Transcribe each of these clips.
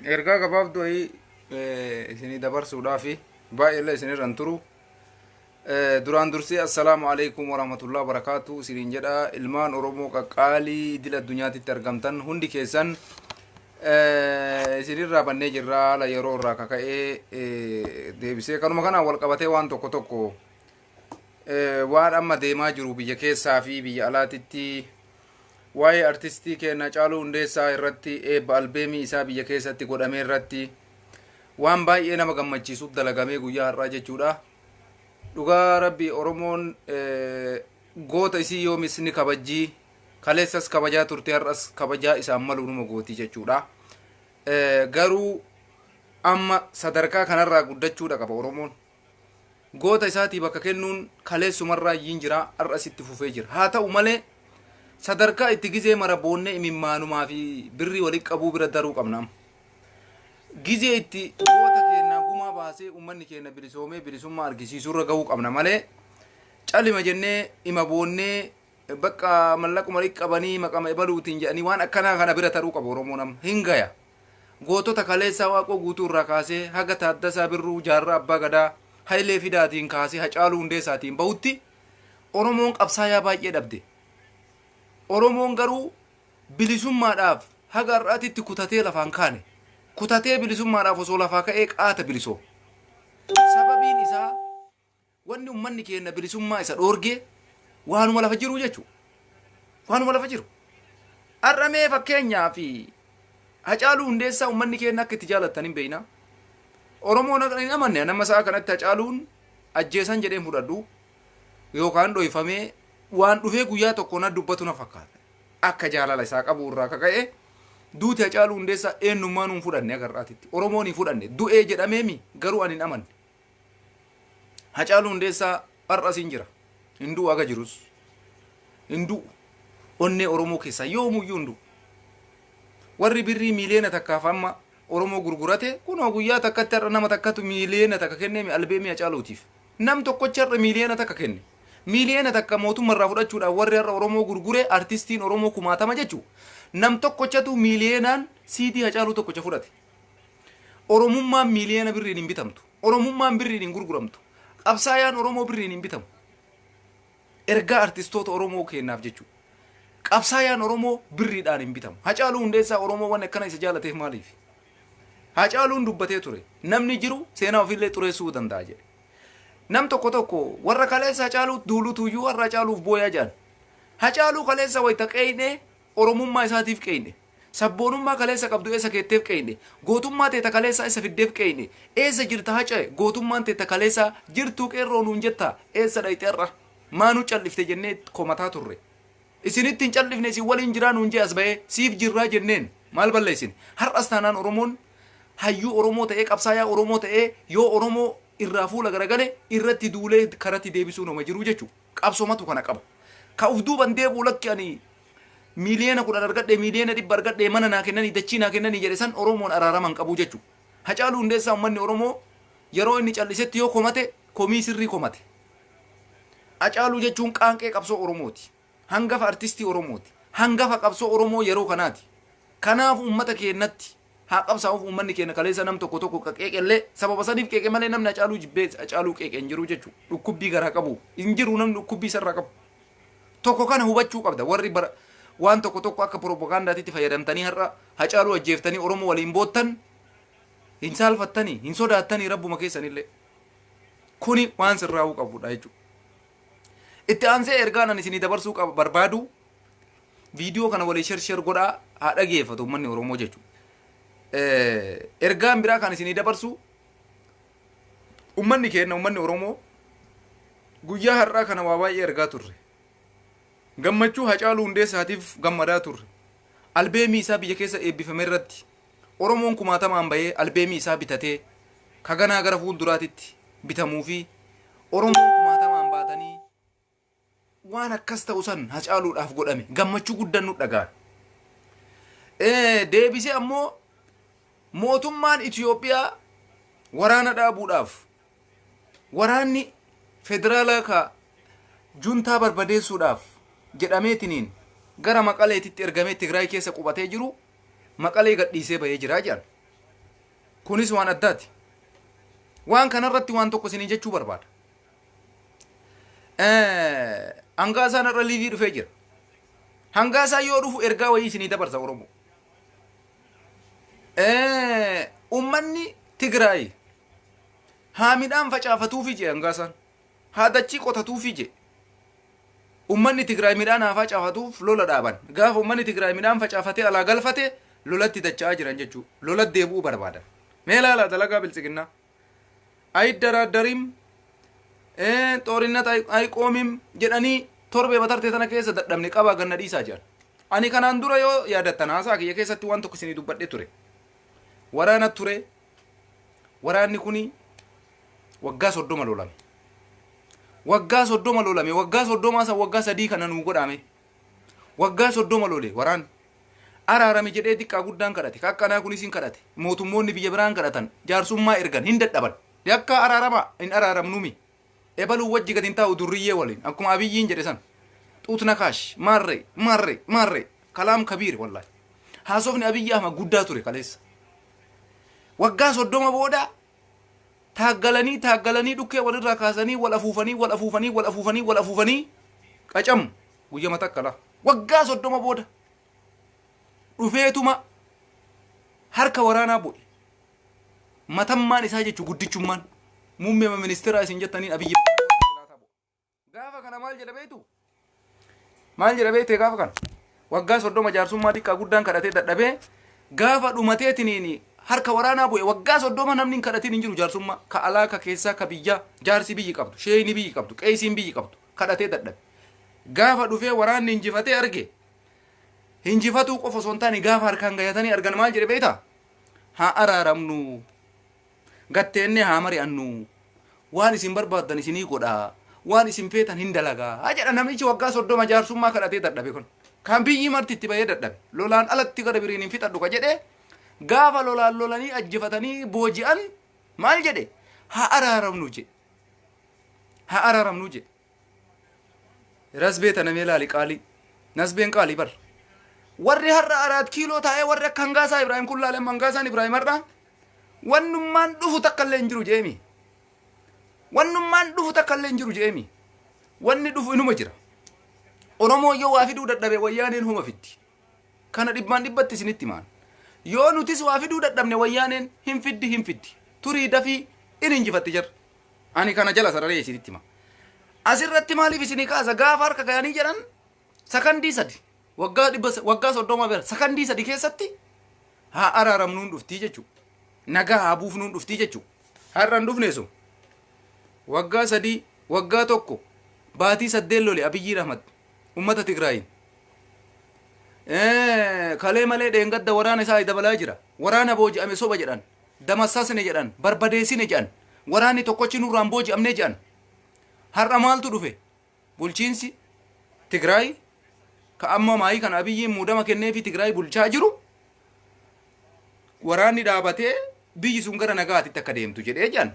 Ergaa gabaabduu wayii isinii dabarsuudhaafi baay'eellee isinirra hin turu. Duraan dursee assalaamu alaikum warahmatullahi wabarakaatu isiniin jedha. Ilmaan Oromoo qaqqaalii idil addunyaatitti argamtan hundi keessan, isinirraa bannee jirra. Haala yeroo irraa kaka'ee deebisee kanuma kanaan wal qabatee waan tokko tokko waan amma deemaa jiru biyya keessaa fi biyya alaatitti, waa'ee artistii keenya Caaluu Hundeessaa irratti, eebba albeemii isaa biyya keessatti godhamee irratti waan baay'ee nama gammachiisu dalagamee guyyaa har'aa jechuudha. Dhugaa Rabbi, Oromoon goota isii yoomis ni kabajjii. Kaleessas kabajaa turte, har'as kabajaa isaan malu numa gootii jechuudha. Garuu amma sadarkaa kanarraa guddachuudha qaba Oromoon. Goota isaatii bakka kennuun kaleessumarraa iyyiin jira, har'as itti fufee jira. Haa ta'u malee, sadarkaa itti gizee mara boonnee imimmaanumaa fi birrii walitti qabuu bira daruu qabna amma. Gizee itti goota keenyaa gumaa baasee uummanni keenya bilisoomee bilisummaa argisiisuurra gahuu qabna malee, calima jennee ima boonnee bakka mallaquma walitti qabanii maqama ebaluutiin jedhanii waan akkanaa kana bira taruu qaba Oromoon amma. Hin gaya. Gootota kaleessaa Waaqoo Guutuu irraa kaasee haga Taaddasaa Birruu, Jaarraa Abbaa Gadaa, Hayilee Fidaatiin kaasee Hacaaluu Hundeessaatiin bahutti Oromoon qabsaayaa baay'ee dhabde. Oromoon garuu bilisummaadhaaf haga har'aatitti kutatee lafaan kaane. Kutatee bilisummaadhaaf osoo lafaa ka'ee qaata bilisoo. Sababiin isaa wanni uummanni keenya bilisummaa isa dhoorgee waanuma lafa jiru jechuudha. Waanuma lafa jiru. Har'a mee fakkeenyaa fi Hacaaluu Hundeessaa uummanni keenya akka itti jaalattan hin beekna. Oromoon akka hin amanne, nama sa'a kanatti Hacaaluun ajjeesan jedheen fudhadhu yookaan dhoyfamee waan dhufee guyyaa tokko na dubbatu na fakkaata. Akka jaalala isaa qabu irraa kaka'e duuti Hacaaluu Hundeessaa eenyummaa nuun fudhanne agarraatitti. Oromoon hin fudhanne. Du'ee jedhameemi, garuu ani hin amanne. Hacaaluu Hundeessaa har'as hin jira. Hin du'u, haga jirus. Hin du'u. Onnee Oromoo keessaa yoomuyyuu hin du'u. Warri birrii 1 miiliyoona amma Oromoo gurgurate kunoo guyyaa takkatti har'a nama takkatu 1 miiliyoona kenneemi albeemii Hacaaluutiif. Nam tokkocha har'a 1 miiliyoona kenne. 1 miiliyoona mootummaa irraa fudhachuudhaaf warri har'a Oromoo gurgure artistiin Oromoo kumaatama jechuudha. Nam tokkochatu miiliyoonaan siitii Hacaaluu tokkocha fudhate. Oromummaan miiliyoona birriin hin bitamtu. Oromummaan birriin hin gurguramtu. Qabsaayaan Oromoo birriin hin bitamu. Ergaa artistoota Oromoo kennaaf jechuudha. Qabsaayaan Oromoo birriidhaan hin bitamu. Hacaaluu Hundeessaa Oromoo wanni akkana isa jaalateef maaliif? Hacaaluun dubbatee ture. Namni jiru seenaa ofiillee xureessuu danda'a jedhe. Nam tokko tokko warra kaleessa Hacaaluu duulutuyyuu warra Hacaaluuf booyaa jedhan. Hacaaluu kaleessa wayita qeeyne Oromummaa isaatiif qeeyne. Sabboonummaa kaleessa qabdu eessa keetteef qeeyne. Gootummaa teeta kaleessaa eessa fiddeef qeeyne. Eessa jirta Hacee? Gootummaan teeta kaleessaa jirtuu qeerroo nuun jettaa? Eessa dhayxe har'a? Maa nu callifte jennee komataa turre. Isinitti hin callifne, isin waliin jiraa nuun jee as bahee siif jirraa jenneen maal balleessine? Har'as taanaan Oromoon hayyuu Oromoo ta'ee, qabsaayaa Oromoo ta'ee, yoo Oromoo irraa fuula garagale irratti duulee karatti deebisuun homa jiru jechuudha. Qabsoomatu kana qaba. Ka uf duuban deebi'u, lakki ani 10 miiliyoona argadhe, 100 miiliyoona argadhe, mana naa kennanii, dachii naa kennanii jedhe san Oromoon araarama hin qabu jechuudha. Hacaaluu Hundeessaa uummanni Oromoo yeroo inni callisetti yoo komate komii sirrii komate. Hacaaluu jechuun qaanqee qabsoo Oromooti. Hangafa artistii Oromooti. Hangafa qabsoo Oromoo yeroo kanaati. Kanaaf uummata keenyatti haa qabsaa'uuf uummanni keenya kaleessa nam tokko tokko qeeqellee sababa saniif qeeqe malee namni Hacaaluu jibbee Hacaaluu qeeqe hin jiru jechuudha. Dhukkubbii garaa qabu hin jiru namni dhukkubbii isarraa qabu. Tokko kana hubachuu qabda. Warri bara waan tokko tokko akka propagaandaatitti fayyadamtanii har'a Hacaaluu ajjeeftanii Oromoo waliin boottan hin saalfattanii, hin sodaattanii rabbuma keessanillee. Kuni waan sirraa'uu qabudha jechuudha. Itti aansee ergaan ani isinii dabarsuu qaba barbaadu, viidiyoo kana walii share share godhaa haa dhageeffatu uummanni Oromoo jechuudha. Ergaan biraa kan isinii dabarsu, uummanni keenya, uummanni Oromoo guyyaa har'aa kana waa baay'ee argaa turre. Gammachuu Hacaaluu Hundeessaatiif gammadaa turre. Albeemii isaa biyya keessa eebbifame irratti Oromoon kumaatamaan bahee albeemii isaa bitatee kaganaa gara fuulduraatitti bitamuu fi Oromoon kumaatamaan baatanii waan akkas ta'u san Hacaaluudhaaf godhame gammachuu guddaan nu dhaga'an. Deebisee ammoo mootummaan Itiyoophiyaa waraana dhaabuudhaaf waraanni federaalaa ka juntaa barbadeessuudhaaf jedhameetiniin gara Maqaleetitti ergamee Tigraay keessa qubatee jiru Maqalee gadhiisee bahee jira jedhan. Kunis waan addaati. Waan kanarratti waan tokko isinii jechuu barbaada. Hangaasaan har'a liivii dhufee jira. Hangaasaan yoo dhufu ergaa wayii isinii dabarsa Oromoo. Ummanni Tigraay haa midhaan facaafatuufi jee Hangaasaan. Haa dachii qotatuufi jee. Ummanni Tigraay midhaan haa facaafatuuf lola dhaaban. Gaafa ummanni Tigraay midhaan facaafatee alaa galfate lolatti dacha'aa jiran jechuudha. Lola deebi'uu barbaadan. Mee ilaalaa dalagaa biltsiginnaa. Ayiddaraaddarim xoorinat ayiqoomim jedhanii torbee matarte tana keessa dadhabne qabaa ganna dhiisaa jedhan. Ani kanaan dura yoo yaadattan haasaa kiyya keessatti waan tokko isinii dubbadhee ture. Waraana ture. Waraanni kuni waggaa 30 lolame. Waggaa 30 lolame. Waggaa 30 san waggaa 3 kana nuu godhame. Waggaa 30 lole waraanni. Araarami jedhee xiqqaa guddaan kadhate. Ka akkanaa kunis hin kadhate. Mootummoonni biyya biraan kadhatan. Jaarsummaa ergan hin dadhaban. Yakka araarama hin araaramnumi. Ebaluu wajji gad hin taa'u durriyyee waliin. Akkuma Abiyyiin jedhe san. Xuutna kaash. Maarree. Maarree. Maarree. Kalaam kabiir wallaahi. Haasofni Abiyyi Ahmad guddaa ture kaleessa. Waggaa 30 booda taaggalanii taaggalanii dhukkee walirraa kaasanii wal afuufanii wal afuufanii wal afuufanii wal afuufanii qacamu guyyama takka laa. Waggaa 30 booda dhufeetuma harka waraanaa bu'e. Matammaan isaa jechuun guddichummaan muummee ministeeraa isin jettaniin Abiyyi gaafa kana maal jedha beektu? Maal jedha beekte gaafa kana? Waggaa 30 jaarsummaa xiqqaa guddaan kadhatee dadhabee gaafa dhumateetiniin harka waraanaa bu'e. Waggaa 30 namni hin kadhatin hin jiru jaarsummaa. Ka alaa, ka keessaa, ka biyyaa, jaarsi biyyi qabdu, sheeyni biyyi qabdu, qeesiin biyyi qabdu kadhatee dadhabe. Gaafa dhufee waraanni injifatee arge, injifatuu qofa osoo hin taane gaafa harkaan gayatanii argan maal jedhe beektaa? Haa araaramnu. Gatteennee haa mari'annu. Waan isin barbaaddan isinii godha. Waan isin feetan hin dalagaa. Haa jedha namichi waggaa 30 jaarsummaa kadhatee dadhabe kun. Kan biyyi marti itti bahee dadhabe. Lolaan alatti gara biriin hin fixadhu ka jedhe gaafa lolaan lolanii ajjifatanii booji'an maal jedhe? Haa araaramnu jedhe. Haa araaramnu jedhe. Rasbee tana mee laali qaalii. Nasbeen qaalii bar. Warri har'a araat kiiloo taa'ee warri akka Hangaasaa Ibraahim kun laale amma Hangaasaan Ibraahim har'a wannummaan dhufu takka illee hin jiru jeemi. Wannummaan dhufu takka illee hin jiru jeemi. Wanni dhufu inuma jira. Oromoo yoo waa fiduu dadhabe wayyaaneen homa fiddi. Kana dhibbaan dhibbatti isinitti himaan. Yoo nutis waa fiduu dadhabne wayyaaneen hin fiddi hin fiddi. Turii dafii in injifatti jarri. Ani kana jala sararee isinitti hima. Asirratti maaliif isinii kaasa? Gaafa harka gayanii jedhan sakandii 3 waggaa dhibba waggaa 30 bira sakandii 3 keessatti haa araaramnuun dhuftii jechuudha. Nagaa haa buufnuun dhuftii jechuudha. Har'a hin dhufne sun. Waggaa 3 waggaa 1 baatii 8 lole Abiyyiin Ahmad uummata Tigraayiin. Kalee malee dheengadda waraana isaa dabalaa jira. Waraana booji'ame soba jedhan. Damassasne jedhan. Barbadeessine jedhan. Waraanni tokkochi nurraan booji'amne jedhan. Har'a maaltu dhufe? Bulchiinsi Tigraay ka amma maayii kan Abiyyiin muudama kenneefi Tigraay bulchaa jiru waraanni dhaabatee biyyi sun gara nagaatitti akka deemtu jedhee jedhan.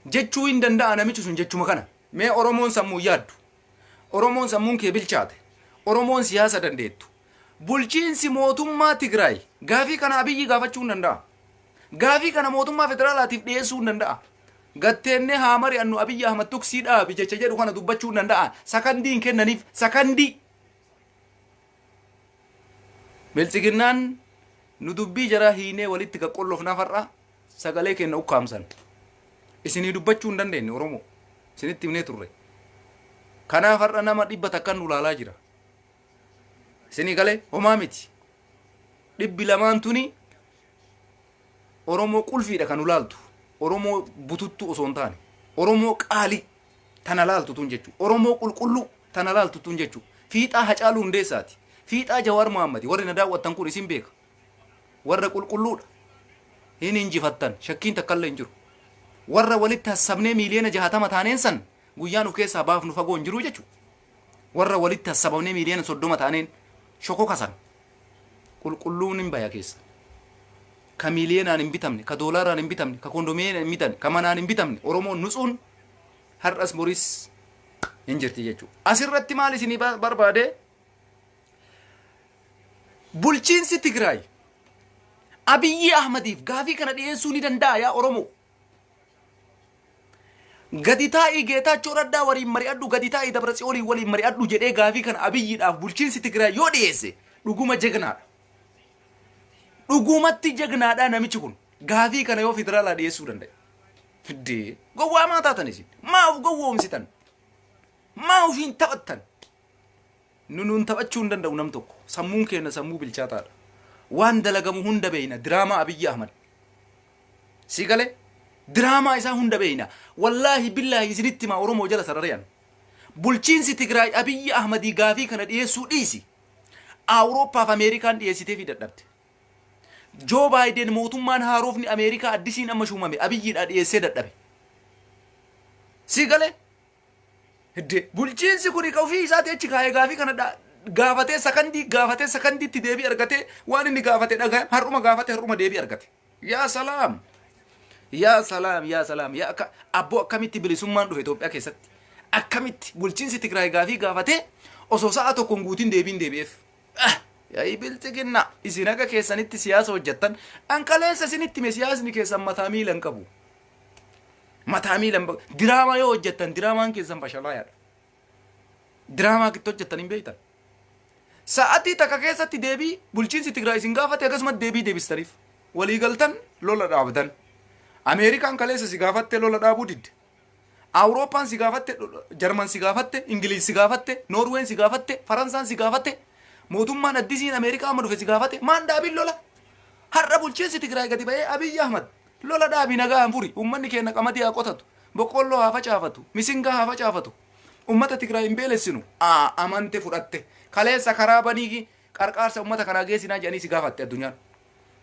Jechuu hin danda'a namichi sun jechuma kana. Mee Oromoon sammuu yaaddu. Oromoon sammuun kee bilchaate. Oromoon siyaasa dandeettu. Bulchiinsi mootummaa Tigraay gaafii kana Abiyyi gaafachuu hin danda'a. Gaafii kana mootummaa federaalaatiif dhiyeessuu hin danda'a. Gatteennee haa mari'annu Abiyyi Ahmad tuksii dhaabi jecha jedhu kana dubbachuu hin danda'a. Sakandii hin kennaniif. Sakandii. Biltsiginnaan nu dubbii jaraa hiinee walitti qaqqollofnaaf har'a sagalee keenya ukkaamsan. Isinii dubbachuu hin dandeenye Oromoo. Isinitti himnee turre. Kanaaf har'a nama dhibba takkan nu laalaa jira. Isinii galee homaa miti. 200 tuni Oromoo qulfiidha kan nu laaltu. Oromoo bututtuu osoo hin taane. Oromoo qaalii tana laaltu tun jechuudha. Oromoo qulqulluu tana laaltu tun jechuudha. Fiixaa Hacaaluu Hundeessaati. Fiixaa Jawaar Mohammadi. Warri na daawwattan kun isin beeka. Warra qulqulluudha. Hin injifattan. Shakkiin takkallee hin jiru. Warra walitti hassabnee miiliyoona 60 taaneen san guyyaan of keessaa baafnu fagoo hin jiru jechuudha. Warra walitti hassabamnee miiliyoona 30 taaneen shokoka san qulqulluun hin baya keessa. Ka miiliyoonaan hin bitamne, ka doolaaraan hin bitamne, ka kondominiyeemii hin bitamne, ka manaan hin bitamne, Oromoon nutsuun har'as boris hin jirti jechuudha. Asirratti maal isinii barbaade? Bulchiinsi Tigraay Abiyyi Ahmadiif gaafii kana dhiyeessuu ni danda'a yaa Oromoo. Gadi taa'ii Geetaachoo Raddaa waliin mari'adhu, gadi taa'ii Dabratsiyoonii waliin mari'adhu jedhee gaafii kana Abiyyiidhaaf bulchiinsi Tigraay yoo dhiyeesse dhuguma jagnaadha. Dhugumatti jagnaadha namichi kun gaafii kana yoo federaalaa dhiyeessuu danda'e. Fiddee gowwaa maa taatan isin? Maa of gowwoomsitan? Maa ofiin taphattan? Nu nuun taphachuu hin danda'u nam tokko. Sammuun keenya sammuu bilchaataadha. Waan dalagamu hunda beeyna. Diraamaa Abiyyi Ahmad. Si galee? Diraamaa isaa hunda beeyna. Wallaahi billaahi isinitti himaa Oromoo jala sarareen. Bulchiinsi Tigraay Abiyyi Ahmadii gaafii kana dhiyeessuu dhiisi. Awurooppaaf Ameerikaan dhiyeessitee fi dadhabde. Joo Baayiden mootummaan haarofni Ameerikaa addisiin amma shuumame Abiyyiidhaa dhiyeessee dadhabe. Si galee? Hidde bulchiinsi kun ka ofii isaatii achi kaa'ee gaafii kana gaafatee sakandii gaafatee sakandiitti deebii argatee waan inni gaafate dhagaye har'uma gaafate har'uma deebii argate. Yaa salaam! Yaa salaam! Yaa salaam! Yaa akka abboo akkamitti bilisummaan dhufe Itoophiyaa keessatti? Akkamitti bulchiinsi Tigraay gaafii gaafatee osoo sa'a tokko hin guutin deebiin deebi'eef? Ah! Yaa'ii bilxiginnaa isin haga keessanitti siyaasa hojjettan an kaleessa isinitti hime siyaasni keessan mataa miila hin qabu. Mataa miila hin qabu. Diraamaa yoo hojjettan diraamaan keessan fashalaayaadha. Diraamaa itti hojjettan hin beektan. Sa'atii takka keessatti deebii bulchiinsi Tigraay isin gaafate akkasumas deebii deebistaniif. Walii galtan lola dhaabdan. Ameerikaan kaleessa si gaafatte lola dhaabuu didde. Awurooppaan si gaafatte, Jarman si gaafatte, Ingiliiz si gaafatte, Noorween si gaafatte, Faransaan si gaafatte, mootummaan addisiin Ameerikaa amma dhufe si gaafate, maan dhaabin lola? Har'a bulchiinsi Tigraay gadi ba'ee Abiyyi Ahmad lola dhaabi nagaan furi, uummanni keenya qamadii haa qotatu, boqqoolloo haa facaafatu, misingaa haa facaafatu, uummata Tigraay hin beelessinu. Aa amante fudhatte. Kaleessa karaa banii qarqaarsa uummata kanaa geessinaa jedhanii si gaafatte addunyaan.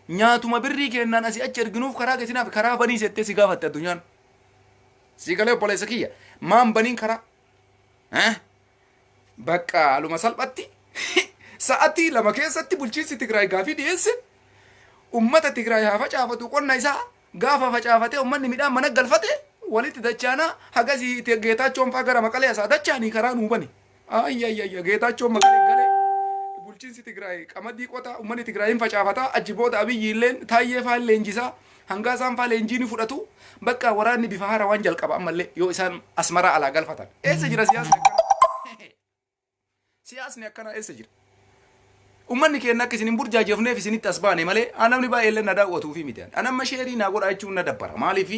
Nyaatuma birrii kennaan asii achi erginuuf karaa geessinaaf karaa banii settee si gaafatte addunyaan. Si galee obboleessa kiyya maan baniin karaa. Eh? Bakka haaluma salphatti sa'atii 2 keessatti bulchiinsi Tigraay gaafii dhiyeesse ummata Tigraay haa facaafatu qonna isaa gaafa facaafatee ummanni midhaan mana galfate walitti dachaanaa hagasii Geetaachoon faa gara Maqalee asaa dachaanii karaa nuu bani. Ayyayya Geetaachoon Maqalee galee bulchiinsi Tigraay qamadii qotaa ummanni Tigraay hin facaafataa achi booda Abiyyi illeen Taayyee faa leenjisaa hangaa isaan faa leenjii ni fudhatu bakka waraanni bifa haaraa waan jalqaba ammallee yoo isaan Asmaraa alaa galfatan. Eessa jira siyaasni akkanaa? Siyaasni akkanaa eessa jira? Ummanni keenya akka isin hin burjaajofneef isinitti as baane malee namni baay'ee illee na daawwatuufi miti. An amma share naa godhaa jechuun na dabbara. Maaliif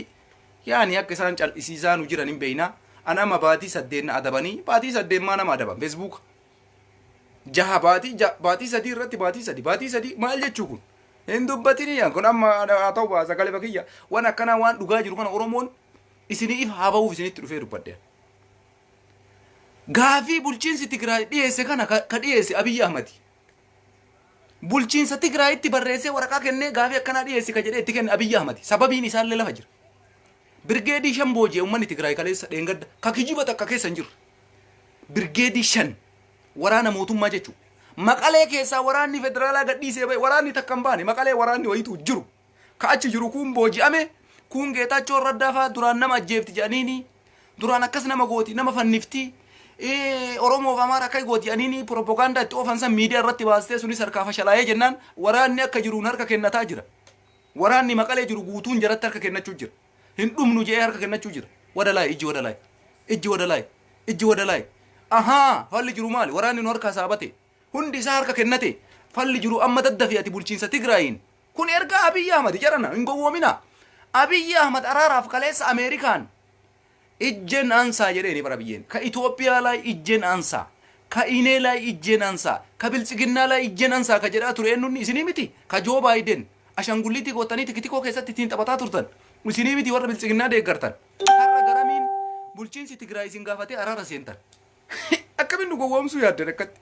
yaani akka isaan cal'isiisaa nu jiran hin beekna. An amma baatii 8 na adabanii baatii 8 maa nama adaban Facebook. Jaha baatii baatii 3 irratti baatii 3 baatii 3 maal jechuu kun? Hin dubbatinii kun amma haa ta'u baasa sagalee bakiyya waan akkanaa waan dhugaa jiru kana Oromoon isinii ifa haa ba'uuf isinitti dhufee dubbadhe. Gaafii bulchiinsi Tigraay dhiyeesse kana ka dhiyeesse Abiyyi Ahmadi. Bulchiinsa Tigraayitti barreessee waraqaa kennee gaafii akkanaa dhiyeessi ka jedhee itti kenne Abiyyi Ahmadi. Sababiin isaallee lafa jira. Birgeedii 5 booji'e uummanni Tigraay kaleessa dheengadda ka kijiba takka keessa hin jirre. Birgeedii 5 waraana mootummaa jechuudha. Maqalee keessaa waraanni federaalaa gadhiisee ba'e waraanni takka hin baane Maqalee waraanni wayitu jiru. Ka achi jiru kuun booji'ame kuun Geetaachoo Raddaa fa'aa duraan nama ajjeefti jedhaniini duraan akkas nama gooti nama fannifti Oromoof Amaara akka gooti jedhaniini propagaandaa itti oofan san miidiyaa irratti baastee sunis harkaa fashalaa'ee jennaan waraanni akka jiruun harka kennataa jira. Waraanni Maqalee jiru guutuun jaratti harka kennachuu jira. Hin dhumnu jedhee harka kennachuu jira. Wadalaay ijji wadalaay ijji wadalaay ijji wadalaay. Ahaa falli jiru maali? Waraanni nu harkaa saabate hundi isaa harka kennate falli jiru amma daddafi ati bulchiinsa Tigraayiin. Kun ergaa Abiyyi Ahmad jarana hin gowwoomina. Abiyyi Ahmad araaraaf kaleessa Ameerikaan ijjeen ansaa jedheeni bara biyyeen. Ka Itoophiyaa ላይ ijjeen ansaa. Ka Inee ላይ ijjeen ansaa. Ka Biltsiginnaa ላይ ijjeen ansaa ka jedhaa ture eenyuun isinii miti. Ka Joo Baayiden ashangulliitii goottanii tikitikoo keessatti ittiin taphataa turtan. Isinii miti warra Biltsiginnaa deeggartan. Har'a garamiin bulchiinsi Tigraay isin gaafatee araara seentan. Akkamiin nu gowwoomsuu yaaddan akkatti?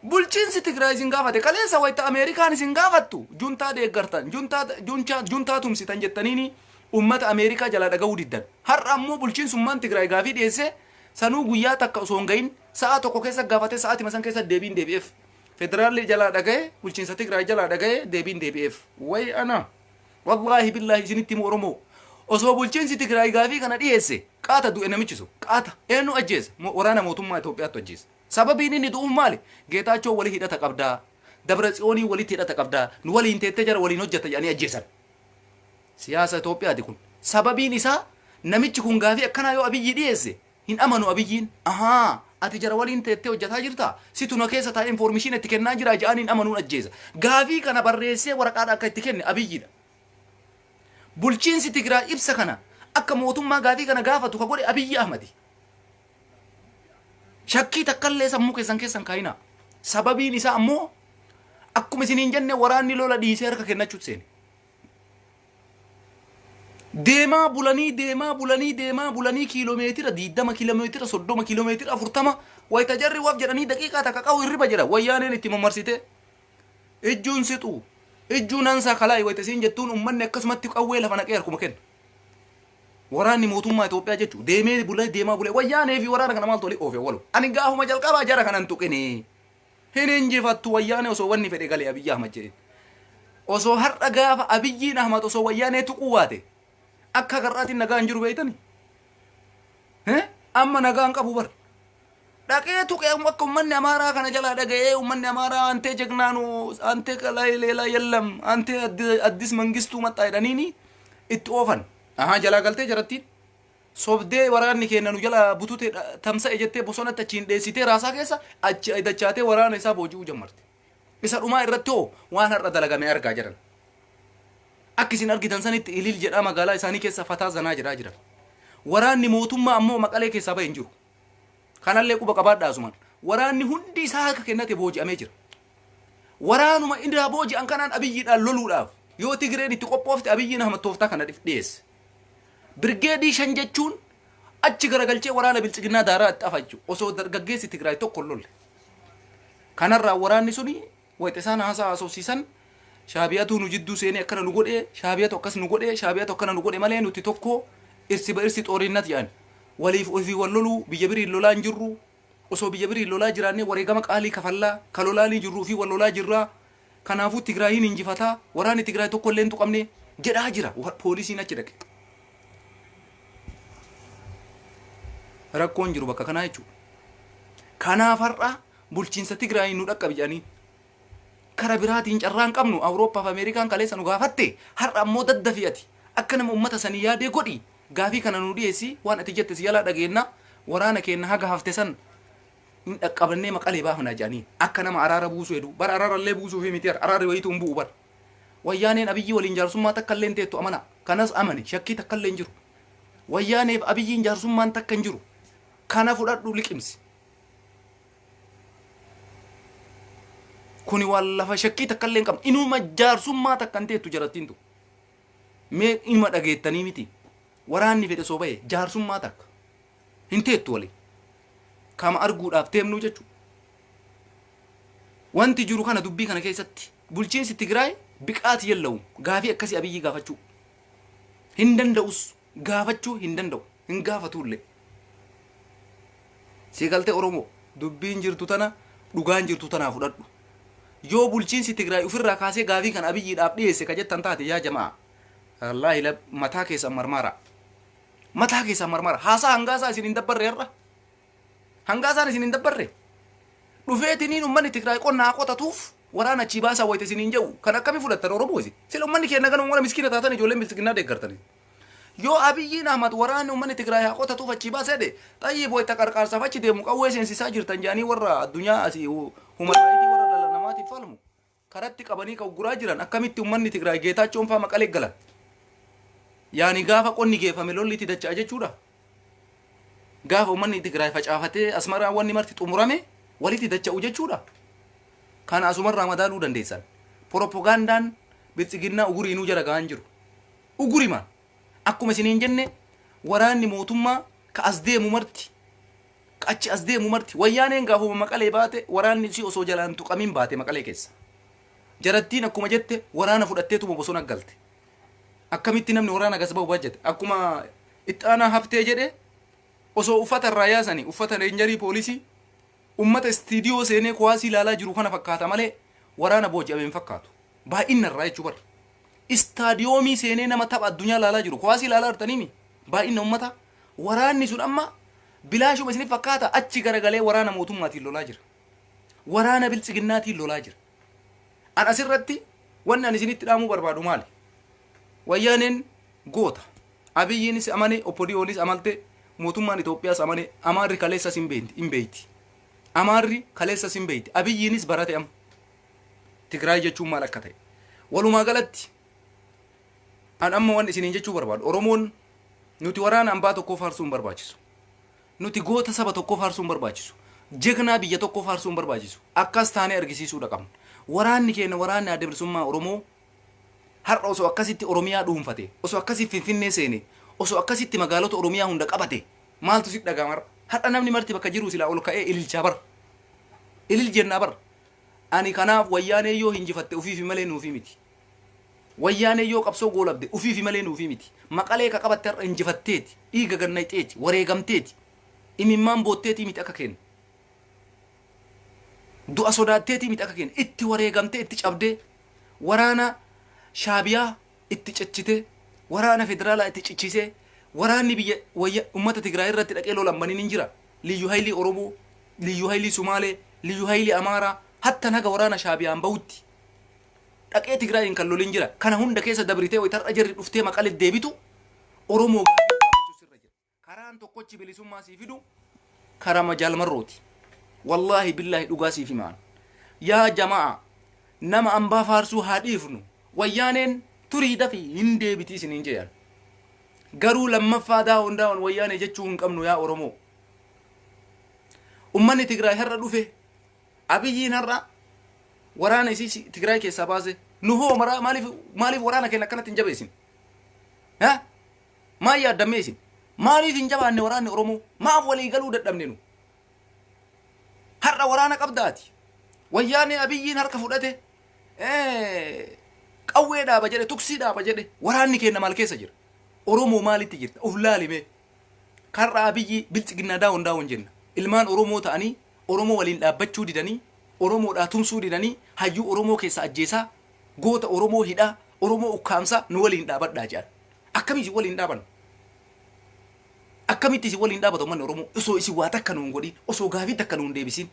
Bulchiinsi Tigraay isin gaafate kaleessa wayita Ameerikaan isin gaafattu juntaa deeggartan juntaa juntaa juntaa tumsitan jettaniini ummata Ameerikaa jalaa dhaga'uu diddan. Har'a ammoo bulchiinsummaan Tigraay gaafii dhiyeessee sanuu guyyaa takka osoo hin gahin sa'a tokko keessa gaafatee sa'aatima san keessa deebiin deebi'eef. Federaalli jalaa dhaga'e bulchiinsa Tigraay jalaa dhaga'e deebiin deebi'eef. Way ana wallaahi billaahi isinitti himu Oromoo osoo bulchiinsi Tigraay gaafii kana dhiyeesse qaata du'e namichi sun qaata eenyu ajjeesa waraana mootummaa Itoophiyaatti ajjeesa. Sababiin inni du'uuf maali? Geetaachoo walii hidhata qabdaa. Dabra Tsiyoonii walitti hidhata qabda, nu waliin teettee jara waliin hojjetta jedhanii ajjeesan. Siyaasa Itoophiyaati kun. Sababiin isaa namichi kun gaafii akkanaa yoo Abiyyi dhiyeesse hin amanu Abiyyiin. Ahaa, ati jara waliin teettee hojjetaa jirta, situ na keessa taa'ee information itti kennaa jira jedhanii hin amanuun ajjeesa. Gaafii kana barreessee waraqaadha akka itti kenne Abiyyiidha. Bulchiinsi Tigraay ibsa kana akka mootummaa gaafii kana gaafatu ka godhe Abiyyi Ahmadi. Shakkii takkallee sammuu keessan keessan kaayinaa. Sababiin isaa ammoo akkuma isiniin jenne waraanni lola dhiisee harka kennachuutti seene. Deemaa bulanii, deemaa bulanii, deemaa bulanii, kiiloomeetira 20, kiiloomeetira 30, kiiloomeetira 40 wayita jarri waf jedhanii daqiiqaa takka qabu hirriba jedha. Wayyaaneen itti mamarsite ijjuun sixu ijjuun ansaa kalaayi wayita isiin jettuun ummanni akkasumatti qawwee lafa naqee harkuma kenna. Waraanni mootummaa Itoophiyaa jechuun deemee bulee, deemaa bulee, wayyaanee fi waraana kana maaltu walii oofe walu. Ani gaafuma jalqabaa jara kanan tuqini. Hin injifattu wayyaanee osoo wanni fedhe galee Abiyyi Ahmad jedheen. Osoo har'a gaafa Abiyyiin Ahmad osoo wayyaanee tuquu baate akka har'aatiin nagaa hin jiru beeytani. Amma nagaa hin qabu bar. Dhaqee tuqee akka uummanni Amaaraa kana jalaa dhaga'ee, uummanni Amaaraa antee jegnaanu antee kalaa leelaa yellam antee addis mangistuu maxxaa jedhaniini itti oofan. Ahaa, jalaa galtee jarattiin. Sobdee waraanni keenya nu jala butute tamsa'e jettee bosonatti achiin dheessitee raasaa keessa achi dachaatee waraana isaa booji'uu jammarte. Isa dhumaa irratti hoo waan har'a dalagame argaa jiran. Akka isin argitan sanitti ilil jedhaa magaalaa isaanii keessa fataa zanaa jedhaa jiran. Waraanni mootummaa ammoo Maqalee keessaa bahe hin jiru. Kanallee quba qabaadhaa asumaan. Waraanni hundi isaa harka kennate booji'amee jira. Waraanuma irraa booji'an kanaan Abiyyiidhaan loluudhaaf yoo Tigireen itti qophoofte Abiyyiin Ahmad tooftaa kana dhiyeesse. Birgeedii 5 jechuun achi garagalchee waraana biltsiginnaa daaraa itti afa jechuudha. Osoo dargaggeessi Tigraay tokko hin lolle. Kanarraa waraanni suni wayita isaan haasaa haasofsiisan Shaabiyatu nu jidduu seenee akkana nu godhe, Shaabiyatu akkas nu godhe, Shaabiyatu akkana nu godhe malee nuti tokko irsi ba irsi xoorinnat jedhan. Waliif ofii wal loluu, biyya biriin lolaa hin jirru. Osoo biyya biriin lolaa jiraannee wareegama qaalii kafallaa, ka lolaanii jirru ofii wal lolaa jirraa. Kanaafuu Tigraayiin injifataa, waraanni Tigraay tokko illee hin tuqamne jedhaa jira. Poolisiin achi dhaqe. Rakkoon jiru bakka kanaa jechuudha. Kanaaf har'a bulchiinsa Tigraayiin nu dhaqqabi jedhanii. Kara biraatiin carraa hin qabnu. Awurooppaa fi Ameerikaan kaleessa nu gaafatte, har'a ammoo daddafii ati akka nama uummata sanii yaadee godhi, gaafii kana nu dhiyeessi, waan ati jette si jalaa dhageenna, waraana keenya haga hafte san hin dhaqqabannee Maqalee baafna jedhanii. Akka nama araara buusuu hedu bar, araara illee buusuu fi miti, araarri wayiitu hin bu'u bar. Wayyaaneen Abiyyi waliin jaarsummaa takka illee hin teettu, amana. Kanas amani, shakkii takka illee hin jiru. Wayyaaneef Abiyyiin jaarsummaan takka hin jiru. Kana fudhadhu liqimsi. Kuni waan lafa shakkii takka illee hin qabne. Inuma jaarsummaa takka hin teettu jarattiin tu. Mee inuma dhageettanii miti. Waraanni fedhe soo bahe jaarsummaa takka hin teettu waliin. Kama arguudhaaf deemnuu jechuudha. Wanti jiru kana dubbii kana keessatti bulchiinsi Tigraay biqaati yella'u gaafii akkasii Abiyyi gaafachuu hin danda'us, gaafachuu hin danda'u, hin gaafatullee. Si galtee Oromoo, dubbiin jirtu tana, dhugaan jirtu tanaa fudhadhu. Yoo bulchiinsi Tigraay ofirraa kaasee gaafii kan Abiyyiidhaaf dhiyeesse ka jettan taate, yaa jamaa, wallaahi mataa keessan marmaara. Mataa keessan marmaara. Haasaa hangaasaa isin hin dabbarre har'a. Hangaasaan isin hin dabbarre. Dhufeetiniin uummanni Tigraay qonna haa qotatuuf waraana achii baasaa wayita isiniin jedhu kan akkamii fudhattan Oromoo isin? Sila uummanni keenya ganuma warra miskiina taatan ijoolleen biltsiginnaa deeggartanii. Yoo Abiyyiin Ahmad waraanni uummanni Tigraay haa qotatuuf achii baasee jedhe, xayyib wayita qarqaarsaaf achi deemu qawwee seensisaa jirtan jedhanii warra addunyaa asii human rights warra dhala namaatiif falmu karatti qabanii kan ugguraa jiran, akkamitti uummanni Tigraay Geetaachoon faa Maqalee galan? Yaani gaafa qonni geeffame lolli itti dacha'a jechuudha. Gaafa uummanni Tigraay facaafatee Asmaraan wanni marti xumurame walitti dacha'u jechuudha. Kana asumarraa madaaluu dandeessan. Propagandaan biltsiginnaa uguriinuu jara gahaan jiru. Ugurimaan akkuma isiniin jenne waraanni mootummaa ka as deemu marti, ka achi as deemu marti, wayyaaneen gaafuma Maqalee baate waraanni isii osoo jalaan tuqamin baate Maqalee keessa. Jarattiin akkuma jette waraana fudhatteetuma bosona galte. Akkamitti namni waraana gas ba'u baajjate? Akkuma itti aanaa haftee jedhe, osoo uffata irraa yaasanii uffata reenjarii poolisii ummata istiidiyoo seenee kuwaasii ilaalaa jiru kana fakkaata malee waraana booji'ame hin fakkaatu. Baay'inna irraa jechuu bara. Istaadiyoomii seenee nama tapha addunyaa ilaalaa jiru kuwaasii ilaalaa jirtaniimi baay'inna ummata, waraanni sun amma bilaashuma isinif fakkaata, achi garagalee waraana mootummaatiin lolaa jira. Waraana biltsiginnaatiin lolaa jira. An asirratti wanni ani isinitti dhaamuu barbaadu maali? Wayyaaneen goota. Abiyyiinis amane, OPDOnis amalte, mootummaan Itoophiyaas amane, Amaarri kaleessas hin beeyti. Amaarri kaleessas hin beeyti. Abiyyiinis barate amma. Tigraay jechuun maal akka ta'e. Walumaa galatti an amma wanni isiniin jechuu barbaadu, Oromoon nuti waraana ambaa tokkoo faarsuu hin barbaachisu. Nuti goota saba tokkoo faarsuu hin barbaachisu. Jegnaa biyya tokkoo faarsuu hin barbaachisu. Akkas taanee argisiisuudha qabna. Waraanni keenya, waraanni Adda Bilisummaa Oromoo, har'a osoo akkasitti Oromiyaa dhuunfate, osoo akkasitti Finfinnee seene, osoo akkasitti magaalota Oromiyaa hunda qabate, maaltu si dhaga'ama har'a? Har'a namni marti bakka jiru silaa ol ka'ee ililchaa bara. Ilil jennaa bara. Ani kanaaf Wayyaanee yoo hinjifatte ufiifi malee nuufi miti. Wayyaanee yoo qabsoo goolabde ufiifi malee nuufi miti. Maqalee ka qabatte har'a injifatteeti, dhiiga gannayxeeti, wareegamteeti, imimmaan bootteetii miti akka kenna. Du'a sodaatteetii miti akka kenna. Itti wareegamtee, itti cabdee, waraana Shaabiyaa itti cichitee, waraana federaalaa itti cichisee, waraanni biyya wayya ummata Tigraay irratti dhaqee lolan baniin hin jira. Liyyu Haayilii Oromoo, Liyyu Haayilii Sumaalee, Liyyu Haayilii Amaaraa, hatta naga waraana Shaabiyaan bahutti dhaqee Tigraayin kan lolin jira. Kana hunda keessa dabritee wayitarra jarri dhuftee Maqalee deebitu, Oromoo gaafii gaafachuu sirra jira. Karaan tokkochi bilisummaa sii fidu karama Jaalmarrooti. Wallaahi billaahi dhugaa siif himaan. Yaa jamaa, nama ambaa faarsuu haa dhiifnu. Wayyaaneen turii dafi hin deebiti isiniin jedhan. Garuu lammaffaa down down Wayyaanee jechuu hin qabnu, yaa Oromoo. Ummanni Tigraay har'a dhufe, Abiyyiin har'a waraana isii Tigraay keessaa baase. Nu hoo maraa maaliif waraana keenya akkanatti hin jabeessin? Ha? Maal yaaddammee isin? Maaliif hin jabaanne waraanni Oromoo? Maaf walii galuu dadhabne nu? Har'a waraana qabdaati. Wayyaanee Abiyyiin harka fudhate, qawwee dhaaba jedhe, tuksii dhaaba jedhe, waraanni keenya maal keessa jira? Oromoo maalitti jirta? Uf laalime. Karra Abiyyi biltsiginnaa down down jenna. Ilmaan Oromoo ta'anii Oromoo waliin dhaabbachuu didanii, Oromoodhaa tumsuu didanii, hayyuu Oromoo keessa ajjeesaa, goota Oromoo hidhaa, Oromoo ukkaamsaa, nu waliin dhaabadhaa jedhan. Akkamii isin waliin dhaaban? Akkamitti isin waliin dhaabata uummanni Oromoo osoo isin waa takka nuun godhin, osoo gaafii takka nuun deebisin,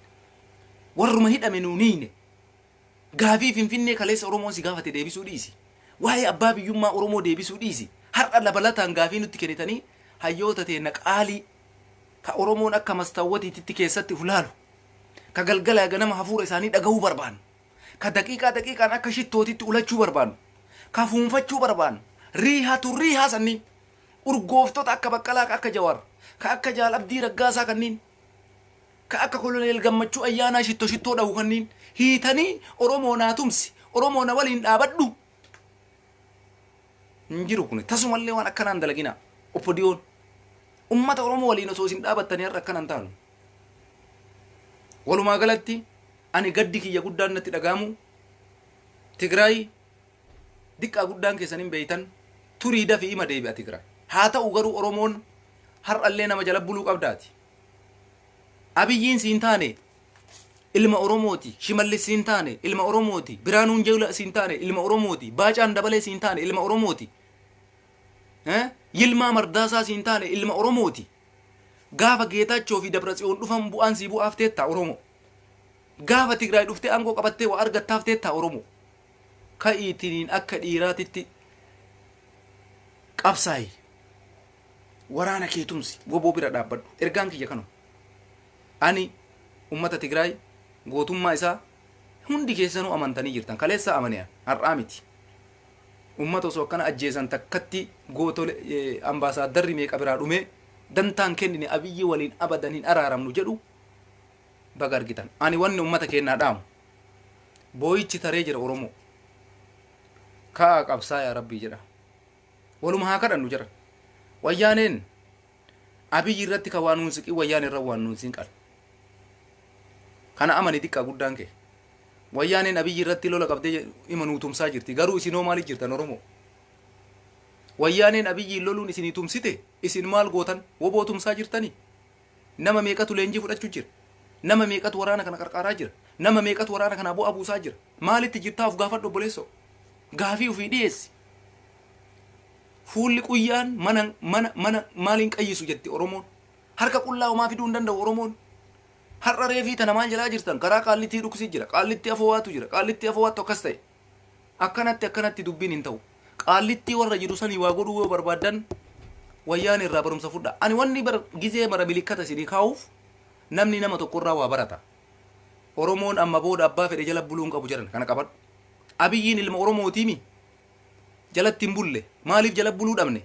warruma hidhame nuun hiine, gaafii Finfinnee kaleessa Oromoon si gaafate deebisuu dhiisi. Waa'ee abbaa biyyummaa Oromoo deebisuu dhiisi. Har'a dabalataan gaafii nutti kennitanii, hayyoota teenna qaalii ka Oromoon akka mastaawwatiititti keessatti uf laalu, ka galgalaa ganama hafuura isaanii dhagahuu barbaannu, ka daqiiqaa daqiiqaan akka shittootitti ulachuu barbaannu, ka fuunfachuu barbaannu, riihatu riihaa sanniin urgooftota akka Baqqalaa, ka akka Jawaar, ka akka Jaal Abdii Raggaasaa kanniin, ka akka Koloneel Gammachuu Ayyaanaa shittoo shittoo dhahu kanniin hiitanii, Oromoo naa tumsi, Oromoo na waliin dhaabadhu hin jiru. Kun tasumallee waan akkanaan dalaginaa. OPDOn ummata Oromoo waliin osoo isin dhaabattanii har'a akkanan taanu. Walumaa galatti ani gaddi kiyya guddaan natti dhaga'amu, Tigraay diqqaa guddaan keessan hin beeytan, turii dafi ima deebi'a Tigraay. Haa ta'u garuu Oromoon har'allee nama jala buluu qabdaati. Abiyyiin siin taane ilma Oromooti, Shimallis siin taane ilma Oromooti, Biraanuun Juulaa siin taane ilma Oromooti, Baacaan Dabalee siin taane ilma Oromooti. Yilmaa Mardaasaa siin taane ilma Oromooti. Gaafa Geetaachoo fi Dabratsiyoon dhufan bu'aan sii bu'aaf teettaa, Oromoo? Gaafa Tigraay dhuftee aangoo qabattee waa argattaaf teettaa, Oromoo? Ka'iitiniin akka dhiiraatitti qabsaayi. Waraana kee tumsi, woboo bira dhaabbadhu. Ergaan kiyya kanuma. Ani ummata Tigraay gootummaa isaa hundi keessanuu amantanii jirtan. Kaleessa amane, har'aa miti. Ummata osoo akkana ajjeesan takkatti gootole ambaasaaddarri meeqa biraa dhumee dantaan kennine, Abiyyi waliin abadan hin araaramnu jedhu baga argitan. Ani wanni ummata keenyaa dhaamu, booyichi taree jira Oromoo. Ka'aa qabsaa, yaa Rabbii jedha. Waluma haa kadhannu jedhan. Wayyaaneen Abiyyi irratti kan waan nuun siqii, Wayyaanee irra waan nuun sinqan. Kana amani xiqqaa guddaan kee. Wayyaaneen Abiyyi irratti lola qabdee ima nuu tumsaa jirti. Garuu isinoo maaliif jirtan, Oromoo? Wayyaaneen Abiyyiin loluun isinii tumsite, isin maal gootan? Woboo tumsaa jirtanii? Nama meeqatu leenjii fudhachuu jira? Nama meeqatu waraana kana qarqaaraa jira? Nama meeqatu waraana kanaa bu'aa buusaa jira? Maalitti jirtaa of gaafadhu, obboleessoo? Gaafii ofii dhiyeessi. Fuulli quyyaan mana mana mana maaliin qayyisu jetti Oromoon. Harka qullaa homaa fiduu hin danda'u Oromoon. Har'a reefii tana maal jalaa jirtan? Karaa Qaallittii dhuksii jira, Qaallittii afowaatu jira, Qaallittii afowaattu akkas ta'e. Akkanatti akkanatti dubbiin hin ta'u. Qaallittii warra jiru sanii waa godhuu yoo barbaaddan, Wayyaan irraa barumsa fudha. Ani wanni bar gizee mara milikkata isinii kaa'uuf, namni nama tokkorraa waa barata. Oromoon amma booda abbaa fedhe jala buluu hin qabu jedhan. Kana qabadhu. Abiyyiin ilma Oromootiimi, jalatti hin bulle. Maaliif jala buluu dhabne?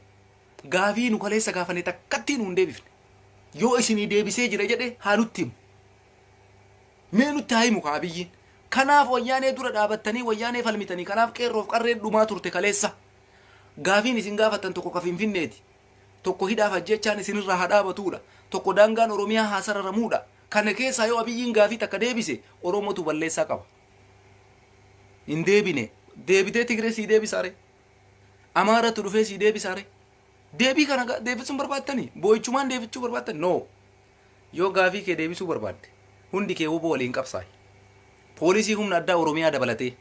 Gaafii nu kaleessa gaafanne takkattii nu hin deebifne. Yoo isinii deebisee jira jedhe, haa nutti himu. Mee nutti haa himu ka Abiyyiin. Kanaaf Wayyaanee dura dhaabattanii Wayyaanee falmitanii, kanaaf qeerroof qarreen dhumaa turte kaleessa. Gaafiin isin gaafattan tokko ka Finfinneeti. Tokko hidhaaf ajjechaan isinirraa haa dhaabatuudha. Tokko daangaan Oromiyaa haa sararamuudha. Kana keessaa yoo Abiyyiin gaafii takka deebise, Oromootu balleessaa qaba. Hin deebine. Deebitee Tigree sii deebisaare? Amaaratu dhufee sii deebisaare? Deebii kana deebisuun barbaattanii? Boo'ichumaan deebichuu barbaattan? No. Yoo gaafii kee deebisuu barbaadde, hundi kee WBO waliin qabsaa'i. Poolisii humna addaa Oromiyaa dabalatee,